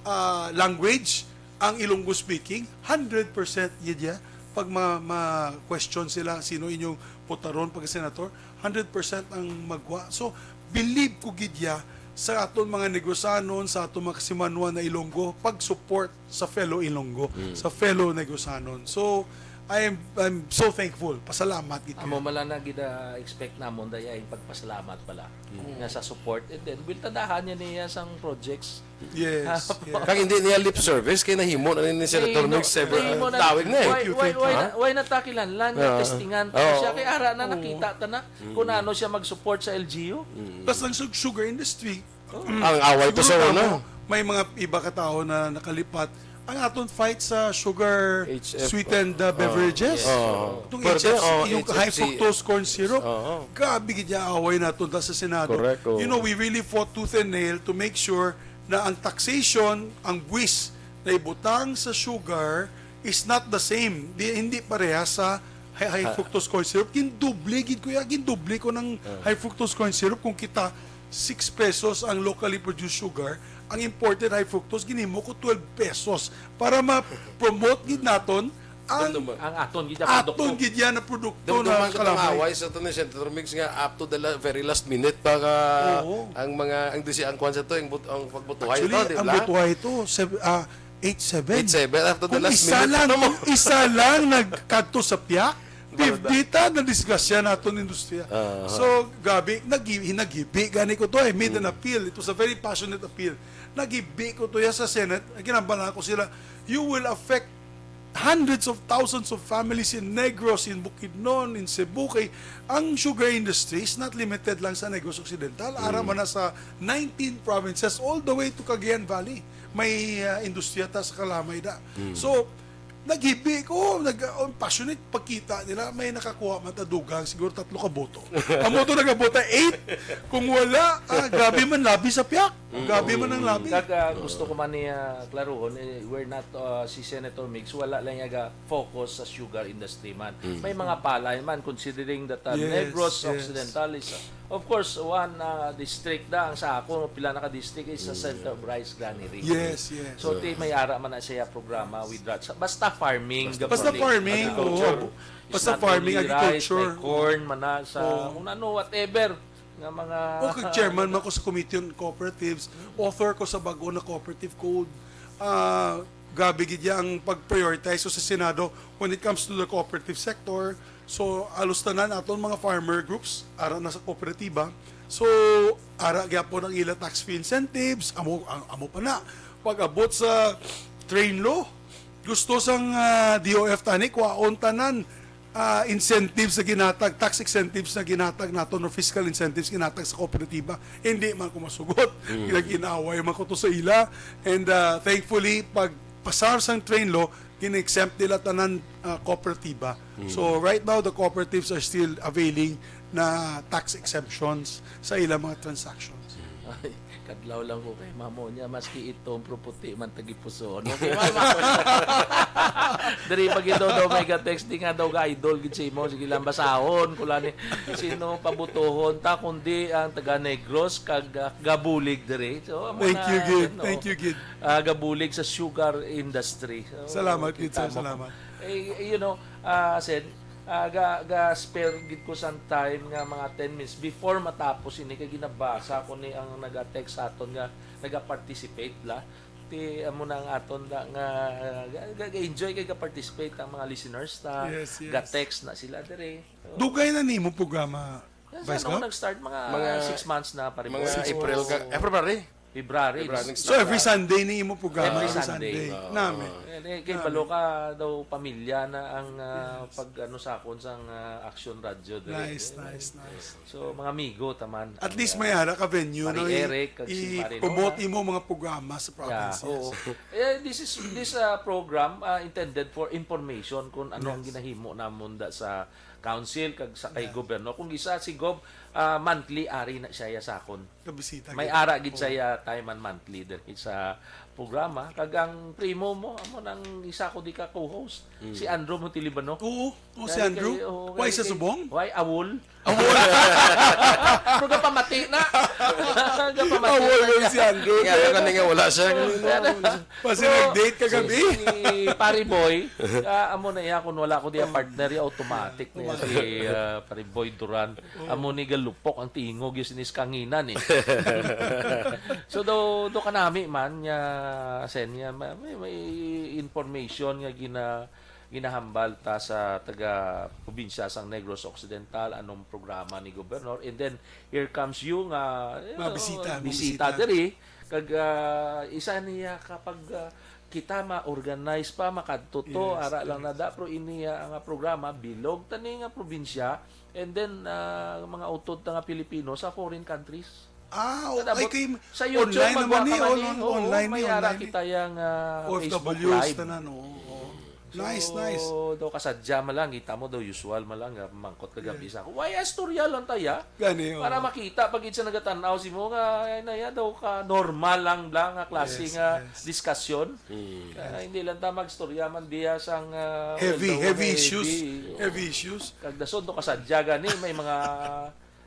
ah, language, ang Ilonggo speaking, hundred percent gid ya. Pag ma-, ma-question sila, sino inyong putaron pagka senator, hundred percent ang magwa. So, believe ko gid ya sa aton mga Negrosanon, sa aton mga kasimanwa na Ilonggo, pag-support sa fellow Ilonggo, sa fellow Negrosanon. So, I am, I'm so thankful. Pasalamat gid Amo kayo. Mala na gid, ah, expect namon daya yung pagpasalamat pala nga sa support. And then, will tadahan niya niya sang projects. Yes, yes. Kag hindi niya lip service, kay nahimo na ni Senator Nahimo, Mix, eh, nahimo na. Tawag na eh. Why, Thank you, why, thank you. Why na, why na takilanlan, Ah. Testingan to Oo. Siya, kay ara na Oo. Nakita ta na kung ano siya mag-support sa L G U. Plus ang sug-, sugar industry. Ang away to Siguro sa una. Kamo, may mga iba ka tao na nakalipat ang aton fight sa sugar H F, sweetened, uh, oh, beverages. Yes. Oh. Itong Pwerte, H F C, oh, yung high H F C. Fructose corn syrup. Oh. Grabe gid yung away nato da sa Senado. Correct, oh. You know, we really fought tooth and nail to make sure na ang taxation, ang buwis na ibutang sa sugar is not the same. Di, hindi pareha sa high, high fructose corn syrup. Gindoble gid, kuya, gindoble ko ng high fructose corn syrup. Kung kita, six pesos ang locally produced sugar, ang imported high fructose, ginhimo ko twelve pesos para ma-promote gid naton ang Ang aton gid ang aton produkto. Gid yan na produkto Dumduman na ko ng kalamay. Away sa ito ni Senator Mix nga up to the la-, very last minute pa ka Oo. Ang mga, ang disi-, ang kwan sa to, ang but-, ang pagbutuhay Actually, to, di ang ba? Butuhay to, sev-, ah, eight seven. Eight seven, after the Kung last isa minute lang, pa naman. Kung isa lang nagkadto sa piyak, Barda. Pivdita na disgrasya naton industriya. Aha. So, grabe, nag-, naghibi gani ko to. I made an Mm. appeal. It was a very passionate appeal. Naghibi ko to ya sa Senate. Ginambala ko sila, "You will affect hundreds of thousands of families in Negros, in Bukidnon, in Cebu." Kay ang sugar industry is not limited lang sa Negros Occidental. Ara Mm. man na sa nineteen provinces all the way to Cagayan Valley. May, ah, industriya ta sa kalamay da. Mm. So, Naghibi ko, nag, oh, passionate pagkita nila, may nakakuha man ta dugang, siguro tatlo ka boto. Amo to nagabota, eight. Kung wala, ah, grabe man labi sa piyak. Grabe man ang labi. Kag ah, gusto ko man niya klaruhon, eh, we're not, ah, si Senator Migs, wala lang niya ga-focus sa sugar industry man. May mga palay man, considering that uh, Yes, Negros yes. Occidental is, uh, of course, one uh, district da ang sa ako, pila na ka district is sa Center of Rice Granary. Yes, yes. So, ti may ara man na siya programa with rice. Basta farming. Basta farming, oo. Basta farming, agriculture. Corn, man na sa, Oo. kung ano, whatever. Nga mga... O kag chairman man ko sa Committee on Cooperatives, author ko sa bago na cooperative code. Ah, grabe gid ya ang pag-prioritize ko sa Senado when it comes to the cooperative sector. So, alos tanan aton mga farmer groups, ara na sa kooperatiba. So, ara gyapon ang ila tax-free incentives, amo, ang, amo pa na. Pag-abot sa train law, gusto sang ah, D O F tani, kwaon tanan ah, incentives na ginatag, tax incentives na ginatag nato, no fiscal incentives ginatag sa kooperatiba. Hindi man ko masugot. Nag-inaway man ko to sa ila. And ah, thankfully, pag pasar sang train law, gin-exempt nila tanan ah, kooperatiba. So right now, the cooperatives are still availing na tax exemptions sa ilang mga transactions. Ay, kadlaw lang ko kay mamo niya, maski itom, pero puti man tagipuson. Okay, mama. Diri pa gid daw, daw may ga-text, di nga daw ga-idol gid sa imo. Sige lang, basahon ko lang ni sino pabutuhon ta, kundi ang taga Negros kag ah, Gabulig diri. So, amo Thank na, you, Gid. ano, Thank you, Gid. ah, Gabulig sa sugar industry. So, Salamat, Gid, kita sir. mo. Salamat. Eh, you know, ah, Sen, ah, ga, ga spare gid ko sang time nga mga ten minutes before matapos ini, kay ginabasa ko ni ang naga-text sa aton nga naga-participate la. Ti amo na ang aton da, nga ga, ga, ga-enjoy kay ga-participate ang mga listeners ta. Yes, yes. Ga-text na sila dire. Dugay na nimo programa, Yes, Vice ano Gov? Nag-start mga, Mga- six months na pa rin. Mga April ka, eh, February. February. February. So every Sunday ni imo programa? Every Every Sunday. Sunday. Oo. Nami. Eh, eh, kay balo ka daw pamilya na ang ah, pag ano sa akon sang ah, Action Radio dire. Nice, nice, nice. So mga amigo taman. At least may ara ka venue, Pare no? Eric, kag si Pare I-promote Nona. Imo mga programa sa Yeah, provinces. Oo. Eh, this is this uh, program uh, intended for information kung ano ang Yes. Ginahimo namon da sa council kag sa kay Yeah. gobyerno. Kung isa si Gob, ah, monthly ari na siya ya sa akon. Kabisita. May Gid. ara gid Oo. siya ya time and monthly diri sa programa. Kag ang primo mo, amo nang isa ko di ka co-host, si Andrew Montilibano. Oo, oh, si Kay- Andrew. kay- oo, Why kay- sa kay- subong? Why awol? Awol. Pero gapamati na. Gapamati Awol na mo niya. si Andrew. Nga, ano ka nga wala siya? Kasi nag-date kagabi. Si Pare Boy, ah, amo na iya, kung wala ko diya partner, iya automatic na iya si ah, Pare Boy Duran. Amo ni galupok ang tingog, yung sinis kanginan eh. So, do, do kanami man, nga, Sen, nga, ma- may, may information nga gina, ginahambal ta sa taga probinsya sang Negros Occidental, anong programa ni Gobernador. And then, here comes you nga, you know, Mabisita, bisita mabisita. diri. Kag ah, isa niya kapag ah, kita ma-organize pa, makadto to, Yes, ara lang yes. na da, pero ini ah, nga programa, bilog tani nga probinsya, and then ah, mga utod ta nga Pilipino sa foreign countries. Ah, Kada ay, bot- kay sa YouTube, online magwa naman ka eh, man on- eh. Oo, online may eh, ara online eh. kita yang ah, O F Facebook Ws Live. Tanan, oo. Oo. So, Nice, nice. Daw kasadya man lang, kita mo daw usual man lang, ah, mangkot ka gabi sa ako. Why, ah, istorya lang taya? Gani, oo. Para makita pag sa nagatan-aw si mo nga, ay na ya, daw ka normal lang lang nga klase Yes, nga yes. diskusyon. Ah, hindi lang ta magstorya man diya sang ah, Heavy, well, daw heavy nga issues. heavy. Heavy issues. Kag dason do kasadya gani, may mga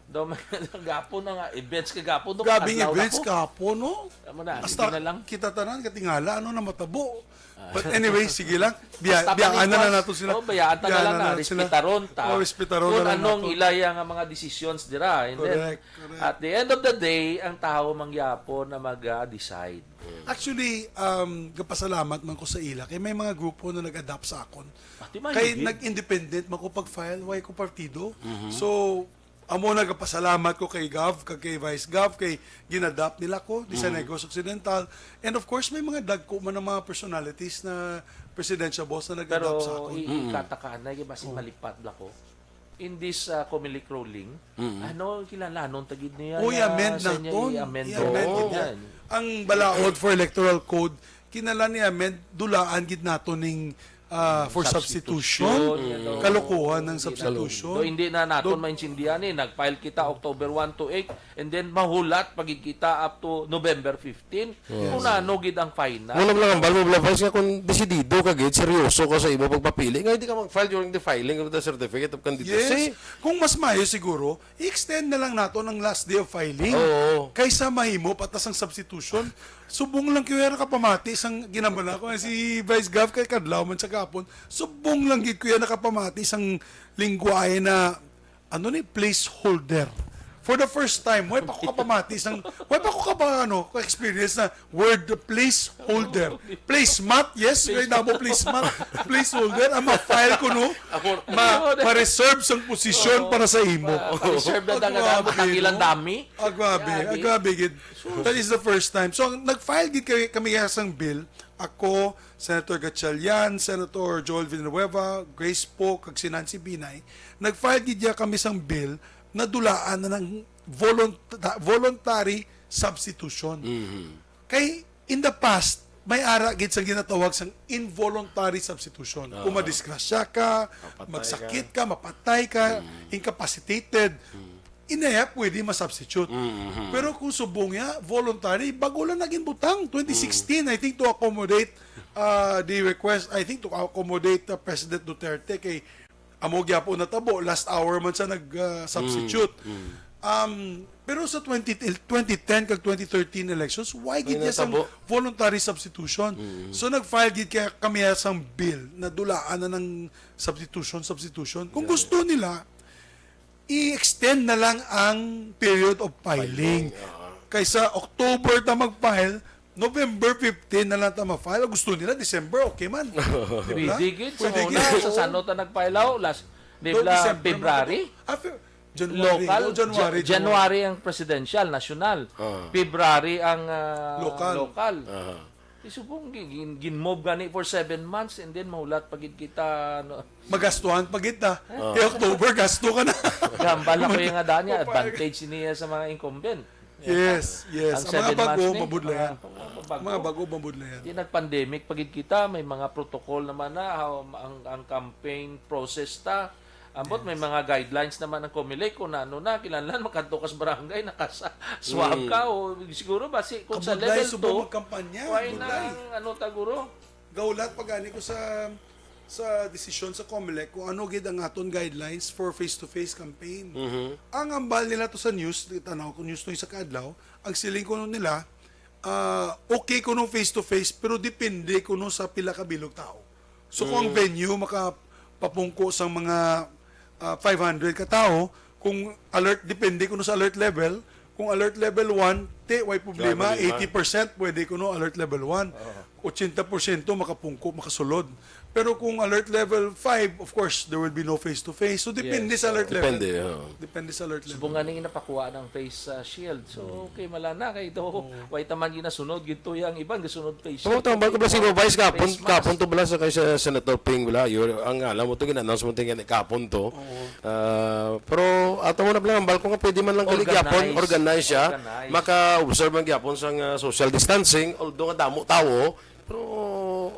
daw may gapon na nga events kagapon do Gabing kadlaw events na ko. kahapon, no? Amo na, Basta sige na lang. Kita tanan, katingala, ano na matabo. But anyway, sige lang. Biya, Basta biyaan na paniwas. lang nato sila. Oh, bayaan ta na Biyaan lang na, nato sila. respetaron ta. Oh, respetaron Kung na lang anong nato. Ilaya nga mga decisions dira. And then, Correct, correct. at the end of the day, ang tao mangyapon na mag-decide. Actually, um, gapasalamat man ko sa ila kay may mga grupo na nag-adapt sa akon. Pati man Kay yun. Nag-independent man ko pag-file, why ko partido. So, amo nagapasalamat ko kay Gov, kag kay Vice Gov, kay ginadapt nila ko di sa Negros Occidental. And of course, may mga dagko man ng mga personalities na presidential boss na nag-adapt sa Pero akon. i- ikatakanay, kay basin malipad lang ko. In this uh, Comelec ruling, ano, kilalanon ta gid niya Uy, na amend sa na niya ton. I-amend. I-amend Oo, gid niya. yan. Ang balaod for electoral code, kinala ni amend, dulaan gid nato ning ah, for substitution. Yan daw. Kalokohan ng Hindi na. Substitution. Do, hindi na naton Do- maintindihan eh. Nag-file kita October one to eight and then mahulat pa gid kita up to November fifteen. Kung ano gid ang final. Muna lang ang Valmo Blavais nga kung desidido ka gid, seryoso ka sa imo pagpapili, nga hindi ka mag-file during the filing of the certificate of candidacy. Yes. Kung mas maayo siguro, i-extend na lang nato ang last day of filing. Oo. Kaysa mahimo patas ang substitution. Subong lang kaya nakapamati sang ginamana ko si Vice Gov kay kadlaw man sa kahapon. Subong lang gid kuya nakapamati sang lingwahe na ano ni placeholder. For the first time, why pa ko kapamati sang, why pa ko kapa, ano, ka-experience na word placeholder. Placemat, yes, kay namo placemat. Placeholder, ang ma-file ko, no? Ma, ma-reserve sang posisyon para sa imo. Reserve na Ah, dagadaan mo, grabe, tangilan no? dami. Ah, grabe. Grabe. Ah, grabe gid. That is the first time. So, nag-file gid kami, kami nga sang bill. Ako, Senator Gatchalian, Senator Joel Villanueva, Grace Poe, kag si Nancy Binay. Nag-file gid ya kami sang bill na dulaan na ng volunta- voluntary substitution. Kay, in the past, may ara gid sang ginatawag sang involuntary substitution. Kung madisgrasya ka, Mapatay magsakit ka, mapatay ka, incapacitated, inaya pwede ma-substitute. Pero kung subong niya, voluntary, bago lang naging butang, twenty sixteen, I think, to accommodate uh, the request, I think, to accommodate uh, President Duterte kay amo gyapon natabo, last hour man siya nag-substitute. Um, pero sa twenty, twenty ten kag twenty thirteen elections, why gid May niya sang natabo. Voluntary substitution? So nag-file gid kaya kami sang bill na dulaan na ng substitution, substitution. Kung gusto nila, i-extend na lang ang period of filing. Kaysa October ta mag-file, November fifteen na lang ta ma-file. Gusto nila December, okay man. Di ba? Pwede gid. Sa Pwede una, gid. sa sano ta nag-file out? Last, di No, ba, December February? naman. Ah, Fe- January. Local, Oh, January. Ja- January ang presidential, national. Ah. February ang ah, Local. local. Aha. Di subong, gin, gin, gin-move gani for seven months and then mahulat pa gid kita. No? Magastuhan pa gid ta. Eh, October, gasto ka na. Gambal ako yung nga daan niya, advantage niya sa mga incumbent. Yes, yes. Ang Ang mga seven bago, months ni, mabudlayan. mga bago. Mga bago, mabudlayan. Di nag-pandemic pa gid kita, may mga protocol naman na, how, ang, ang campaign process ta. Ambot, may mga guidelines naman ang Comelec kung ano na, kinahanglan makadto ka sa barangay, nakasa-swab ka, o siguro ba si, kung sa Kabudlay, level subong two, magkampanya, why kabudlay. na, ano ta, guro? Gahulat pa gani ko sa sa desisyon sa Comelec kung ano gid ang aton guidelines for face-to-face campaign. Ang ambal nila to sa news, tanaw ko news to sa kaadlaw, ang siling kuno nila, ah, okay kuno face-to-face, pero depende kuno sa pila ka bilog tao. So kung ang venue makapapungko sang mga ah, five hundred ka tao, kung alert, depende kuno sa alert level, kung alert level one, te, way problema, Level one. Eighty percent pwede kuno alert level one. Ochenta porsyento makapungko, makasulod. Pero kung alert level five, of course, there will be no face-to-face. So, depende Yes, sa alert oo. level. Depende, oo. Depende sa alert level. Subong nga ni napakuha ng face ah, shield. So, okay, mala na kay daw. Why taman ginasunod gid to yang iban gasunod face Tama, shield. tama. Balik ko ba si Vice kapon, Face mask. kapon to bala sa kay sa Senator Ping bala. Yun, ang alam mo to, gin-announce mo tingin kapon to. Ah, pero ato mo na pala, ambal ko nga pwede man lang gali Organize. gyapon, organize siya. Organize. Maka-observe man gyapon sa ah, social distancing, although nga damo tawo, pero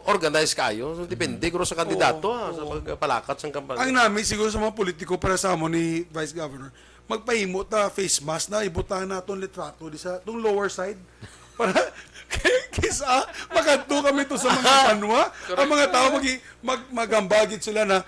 organize kayo. So, depende ko sa kandidato ha, sa pagpalakat sa kampanya. Ang nami siguro sa mga politiko para sa amo ni Vice Governor, magpahimo ta face mask na ibutang naton litrato di sa tong lower side para kay kisa makadto kami to sa mga panwa, ang mga tao mag, mag magambagit sila na,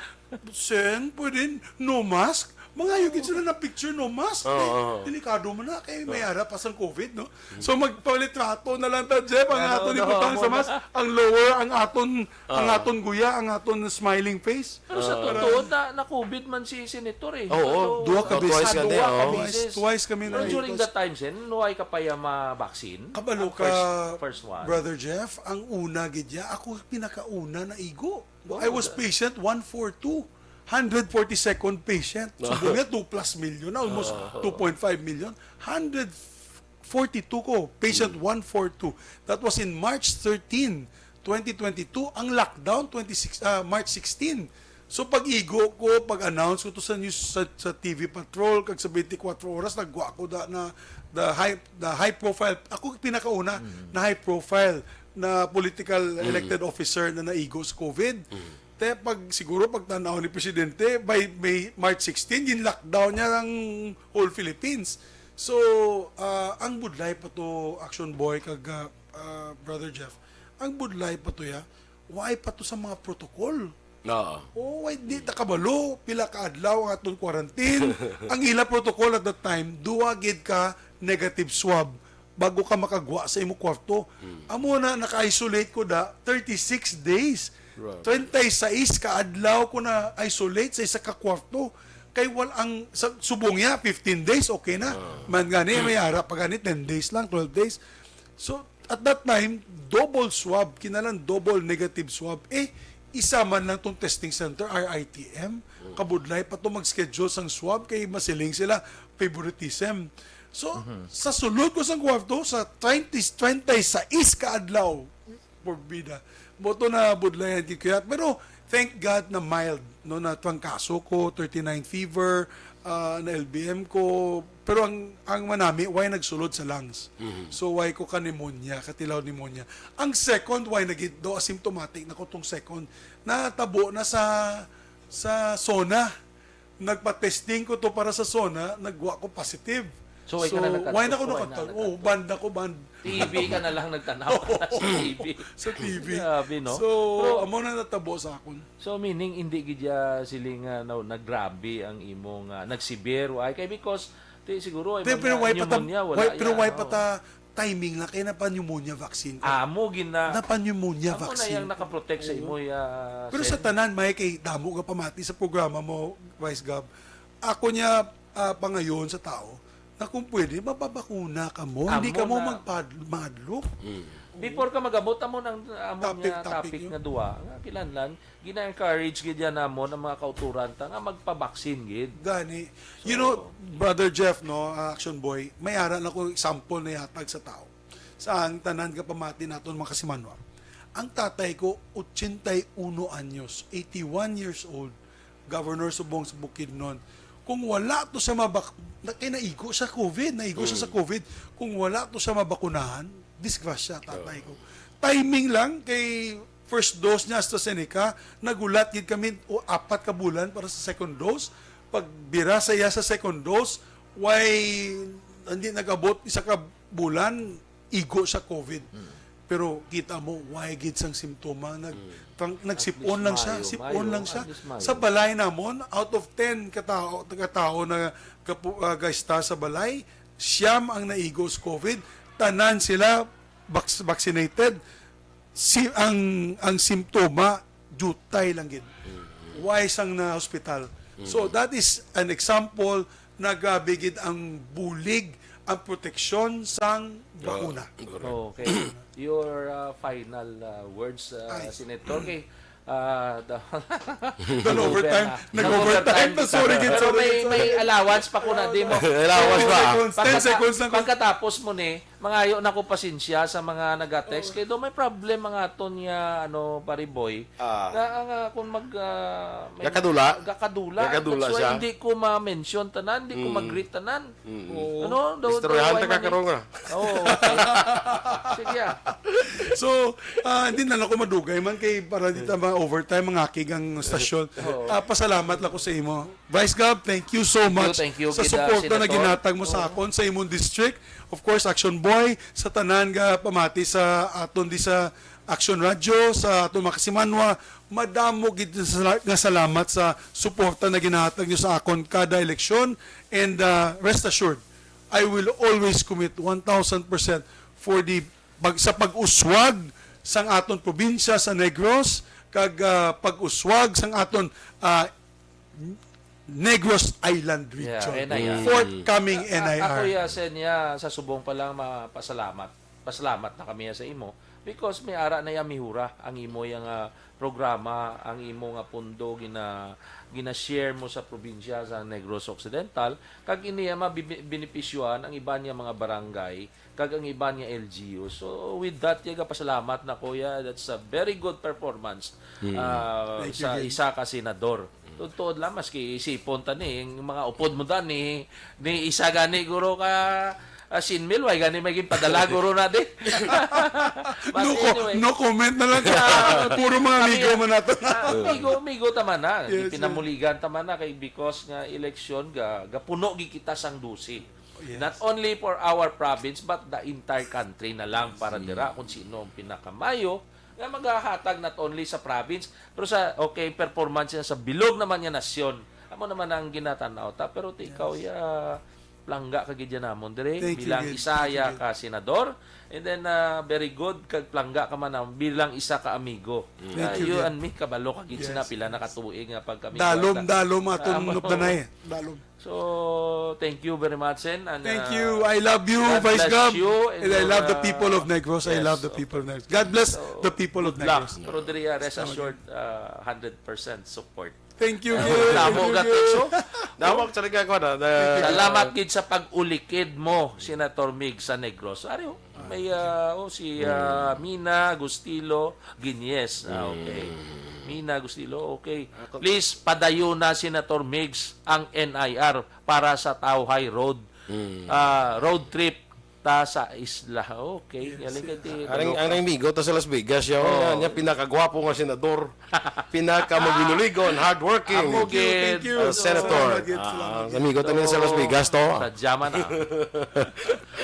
"Sen, pwede no mask?" Mangayo gid sila na picture no mask. Oo, Eh, oo. delikado man na kay may ara pa sang covid, no? So magpalitrato na lang ta, Jeff, ang Ano, aton no, ibutang sa muna. Mask, ang lower, ang aton ang aton guya, ang aton smiling face. Pero sa totoo, na, na-COVID man si Senator eh. Oo. Ano, Duha ka Oh, beses. twice ka din, duha ka oh. beses. Twice kami Pero na during twice. That time, Sen, no, ay kapaya ma-vaccine? Kabalo Ang ka, first, first one. Brother Jeff, ang una gid ya, ako pinakauna na igo. Oh, I was the- patient one four two. Hundred forty-second patient. Subong niya, two plus million na, almost two point five million. Hundred forty-two ko, patient one four two. That was in March thirteen, twenty twenty-two. Ang lockdown, twenty-six, ah, March sixteen. So pag-igo ko, pag-announce ko to sa news, sa, sa T V Patrol, kag sa twenty-four Oras, nagwa ko da, na the high, the high profile. Ako pinakauna na high profile na political elected officer na naigo sa covid. Te, pag, siguro pag tanaw ni Presidente, by May, March sixteen, gin-lockdown niya ang whole Philippines. So, ah, ang budlay pa to, Action Boy, kag, ah, ah, Brother Jeff, ang budlay pa to ya, why pa to sa mga protocol? Oo. Oh, why di ta kabalo pila ka adlaw ang aton quarantine? Ang ila protocol at that time, duwa gid ka negative swab bago ka makagwa sa imo kwarto. Amo na, naka-isolate ko da thirty-six days. Grabe. Treinta y seis ka adlaw ko na-isolate sa isa ka kwarto. Kay wal ang sa, subong niya fifteen days, okay na. Man gani, may ara pa gani ten days lang, twelve days. So, at that time, double swab, kinalan double negative swab. Eh, isa man lang tong testing center, R I T M. Kabudlay pa to mag-schedule sang swab kay masiling sila favoritism. So, sa sulod ko sang kwarto, sa twenty, treinta y seis ka adlaw, porbida. Mo to na budlayan gid kaya. Pero thank God na mild, no, na trangkaso ko, thirty-nine fever, ah, na L B M ko. Pero ang ang manami, why nagsulod sa lungs? So why ko ka pneumonia, katilaw pneumonia. Ang second, why nagid do asymptomatic na ko tong second. Natabo na sa sa SONA. Nagpa-testing ko to para sa SONA, nagwa ko positive. So, why ka na nagkadto? Why na ko Why na nagkadto? nagkadto? Oh, banda ko, band. T V ka na lang nagtanaw sa T V. Sa T V. Grabe, no? So, Pero- amo na natabo sa akon. So, meaning, hindi gid ya siling nga na, naggrabe ang imong, ah, nagsibir, ay, kay because, ti, siguro, ay Pero, pero why pa ta, pneumonia, wala why, pero ya, why no? pa ta timing lang kay napa-pneumonia vaccine ko? Amo gina Napa-pneumonia amo na vaccine yang ko. nakaprotect sa Oo. imo ya. Pero sa tanan, may kay damo nga pamati sa programa mo, Vice Gov. Ako niya, ah, pangayon sa tao na kung pwede, mapabakuna ka mo. Hindi Amo ka mo na. magpad- madlok. Before ka magabot, amo nang amo Topic, nga topic topic yun. Nga duwa nga kinahanglan, gina-encourage gid yan namon ang mga kauturan ta nga magpa-vaccine gid. Gani. You know, Brother Jeff, no, uh, Action Boy, may ara na ko example na yatag sa tao. Sa ang tanan ka pamati naton mga kasimanwa. Ang tatay ko, ochenta y uno anyos, eighty-one years old, governor subong sa Bukidnon. Kung wala to sa mabak na, kay naigo sa COVID, naigo siya sa COVID. Kung wala to sa mabakunahan, disgrasya tatay ko. Timing lang kay first dose niya AstraZeneca, nagulat gid kami o apat ka bulan para sa second dose. Pag bira sa iya sa second dose, why hindi nag-abot isa ka bulan, igo sa COVID. Pero kita mo, why gid sang simptoma? Nag, tang- nagsipon lang siya, Mayo, sipon mayo, lang siya. at least mayo. Sa balay namon, out of ten ka tao, ka tao na kapu, ah, gaista sa balay, siyam ang naigo sa COVID. Tanan sila vac- vaccinated. Si ang ang simptoma, jutay lang gid. Why sang na hospital? So that is an example na grabe gid ang bulig, ang proteksyon sang bakuna. Okay. Your uh, final uh, words, uh, Ay. Senator. Okay. Uh, the, Nag-overtime. na. Nag-overtime na. Sorry, gid, Pero sorry, may, gid, sorry. May allowance pa ko na, di mo. Allowance pa. Seconds, ten Pagkata- seconds lang. Pagkatapos mo ni, mangayo na ko pasensya sa mga nag-text. Kay do may problem mga aton nga, ano, pariboy. Ah. Nga, nga kung mag... ah, may- Gakadula? Gakadula. Gakadula That's why siya. hindi ko ma-mention tanan, hindi ko mag-greet tanan. Oo. Ano? Daw, Istoryahan daw, ta why ka man karon eh? Nga. Oo. Okay. Sige ah. So, ah, hindi na lang ako madugay man kay para di ta ma-overtime ang akig ang stasyon. Oo. Ah, pasalamat lang ko sa imo. Vice Gov, thank you so much Thank you, sa Gid, suporta ah, na Senator. ginhatag mo sa akon sa imong district. Of course, Action Boy, sa tanan nga pamati sa aton di sa Action Radio, sa aton mga kasimanwa, madamo gid sa sala- nga salamat sa suporta na ginahatag niyo sa akon kada eleksyon. And ah, rest assured, I will always commit one thousand percent for the pag, sa pag-uswag sang aton probinsya sa Negros kag ah, pag-uswag sang aton ah, Negros Island region. Yeah, eh, na yan. Forthcoming A- a- N I R. Ako ya, Sen, ya, sa subong pa lang mapasalamat. Pasalamat na kami ya sa imo because may ara na ya mihura ang imo yang ah, programa, ang imo nga pundo gina gina-share mo sa probinsya sa Negros Occidental, kag ini ya mabibi- benepisyohan ang iban nga mga barangay kag ang iban nga L G U. So with that, ya gapasalamat na ko ya. That's a very good performance ah, Thank you, sa Gil. Isa ka senador. Tuod lang, maski isipon ta ni, ang mga upod mo da ni, ni isa gani guro ka Ah, sin mil, way gani may ginpadala, guro na di. But No, co- anyway. No comment na lang. Puro mga amigo man nato. Ah, amigo, amigo ta man na. Yes, yes. Pinamuligan ta man na kay because nga eleksyon, ga, gapuno gi kita sang dose. Yes. Not only for our province, but the entire country na lang para dira kung sino ang pinakamayo nga magahatag not only sa province, pero sa, okay, performance niya sa bilog naman nga nasyon. Amo naman ang ginatanaw ta, pero ti ikaw, ya, plangga ka gid dyan namon dire, Thank you, bilang good. isa Thank you, ya good. ka senador, and then ah, very good kag plangga ka man namon bilang isa ka amigo. Thank Ah, you, you good. And me, kabalo ka gid sina Yes, pila na yes. katuig nga pagkamigo. Dalom, Ata- dalom Ah, atong mo- nupdanay. Dalom. So, thank you very much, Sen. And, Thank ah, you. I love you, God Vice bless Gov. you and And I your, love the uh, people of Negros. I yes, love the of- people of Negros. God bless So, the people of good luck. Negros. Pero diri, ah, rest Salamat. Assured, ah, hundred percent support. Thank you. Ah, Good. tamo Thank ka, you, Tex, good. oh. Damo ang tsaligan ko na. na- Salamat gid sa pag-ulikid mo, Senator Mig, sa Negros. Ari, oh, may, ah, oh, si ah, Mina Gustilo Guiñez. Ah, okay. Mina Gustilo, okay. Please, padayon na, Senator Migs, ang N I R para sa Tauhay Road, ah, road trip ta sa isla. Okay. Galing kay ti- Ang, ang amigo ta sa Las Vegas, yung Oh. nga niya, pinakagwapo nga senador, pinakamabinuligon, hardworking. Amo gid. Thank you. Uh, Senator. Salamat gid, Ah, salamat gid. amigo ta niya sa Las Vegas to. Sa Jaman, ah.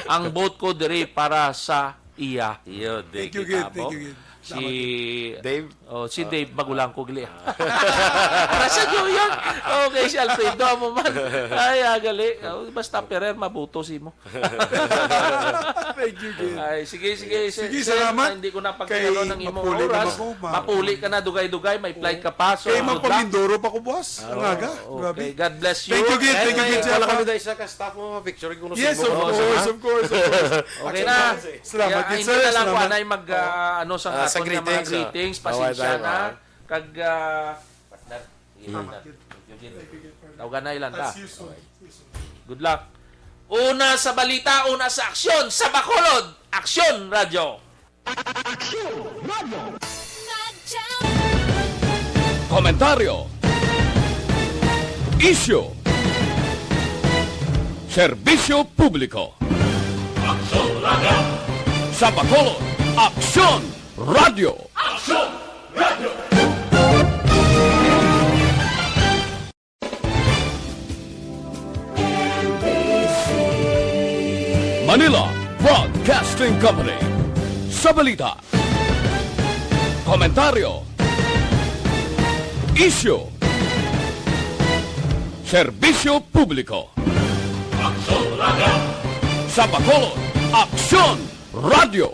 Ang vote ko diri para sa iya. Iyo, di Thank you, kita good. Thank mo. You, good. Si Dave. Oh, si Dave, magulang ko gali. Para sa New York. Okay, si Alfredo, amo man. Ay, agali. Oh, basta Ferrer, mabuto si mo. Thank you, good. Ay, sige, sige. Sige, Sir, salamat. Hindi ko na pagkayalo Kay ng imong mapuli na oras. ako, ma- Mapuli ka na, dugay-dugay. May flight ka pa. So, Kay good luck. Mapamindoro pa ko, boss. Ang aga. Oh, Grabe. Okay. God bless you. Thank you, good. And Thank you, may- good, Wala Jeff. kami dahil sa ka staff mo, picture ko Yes, sa of imo, course, ha? of course, of course. Okay na. Salamat, Kaya, good, hindi sir. na lang Salamat. Kung anay mag, ah, ano sa Ah, sa aton nga mga greetings, ah. greetings, Bawal pasensya tayo, na. ah. Kag, ah, partner, sige, partner. Tawganay lang ta. As usual. Good luck. Una sa balita, una sa aksyon, sa Bacolod, Aksyon Radyo. Radyo. Komentaryo. Isyu. Serbisyo publiko. Sa Bacolod, Aksyon Radyo. Manila Broadcasting Company. Sa balita, komentaryo, isyu, serbisyo publiko. Sa Bacolod, Aksyon Radyo.